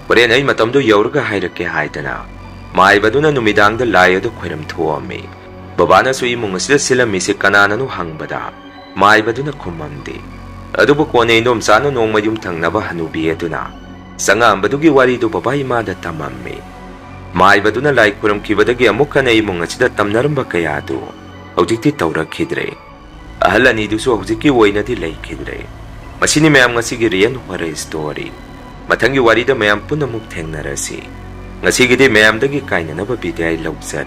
ꯍꯣꯔꯦꯟ ꯑꯩ ꯃꯇꯝꯗꯨ ꯌꯧꯔꯒ ꯍꯥꯏꯔꯛꯀꯦ" ꯍꯥꯏꯗꯅ ꯃꯥꯏꯕꯗꯨꯅ ꯅꯨꯃꯤꯗꯥꯡꯗ ꯂꯥꯏ ꯑꯗꯨ ꯈꯣꯏꯔꯝ ꯊꯣꯛꯑꯝꯃꯤ꯫ ꯕꯕꯥꯅꯁꯨ ꯏꯃꯨꯡ ꯑꯁꯤꯗ ꯁꯤꯜꯂꯝꯃꯤꯁꯤ ꯀꯅꯥꯅꯅꯣ ꯍꯪꯕꯗ, ꯃꯥꯏꯕꯗꯨꯅ ꯈꯨꯝꯃꯝꯗꯦ꯫ ꯑꯗꯨꯕꯨ ꯀꯣꯟꯅ ꯏꯟꯗꯣꯝꯆꯥꯅ ꯅꯣꯡꯃ ꯌꯨꯝ ꯊꯪꯅꯕ ꯍꯅꯨꯕꯤ ꯑꯗꯨꯅ ꯆꯪꯉꯛꯑꯝꯕꯗꯨꯒꯤ ꯋꯥꯔꯤꯗꯨ ꯕꯕꯥ ꯏꯃꯥꯗ ꯇꯝꯃꯝꯃꯤ꯫ ꯃꯥꯏꯕꯗꯨꯅ ꯂꯥꯏ ꯈꯨꯔꯝꯈꯤꯕꯗꯒꯤ ꯑꯃꯨꯛ ꯍꯟꯅ ꯏꯃꯨꯡ ꯑꯁꯤꯗ ꯇꯝꯅꯔꯝꯕ ꯀꯌꯥꯗꯨ ꯍꯧꯖꯤꯛꯇꯤ ꯇꯧꯔꯛꯈꯤꯗ꯭ꯔꯦ꯫ ꯑꯍꯜ ꯑꯅꯤꯗꯨꯁꯨ ꯍꯧꯖꯤꯛꯀꯤ ꯑꯣꯏꯅꯗꯤ ꯂꯩꯈꯤꯗ꯭ꯔꯦ꯫ ꯃꯁꯤꯅꯤ ꯃꯌꯥꯝ ꯉꯁꯤꯒꯤ ꯔꯤꯌꯦꯜ ꯍꯣꯔꯔ ꯁ꯭ꯇꯣꯔꯤ꯫ ꯃꯊꯪꯒꯤ ꯋꯥꯔꯤꯗ ꯃꯌꯥꯝ ꯄꯨꯟꯅ ꯑꯃꯨꯛ ꯊꯦꯡꯅꯔꯁꯤ꯫ ꯉꯁꯤꯒꯤꯗꯤ ꯃꯌꯥꯝꯗꯒꯤ ꯀꯥꯏꯅꯅꯕ ꯕꯤꯗꯥꯏ ꯂꯧꯖꯔꯦ꯫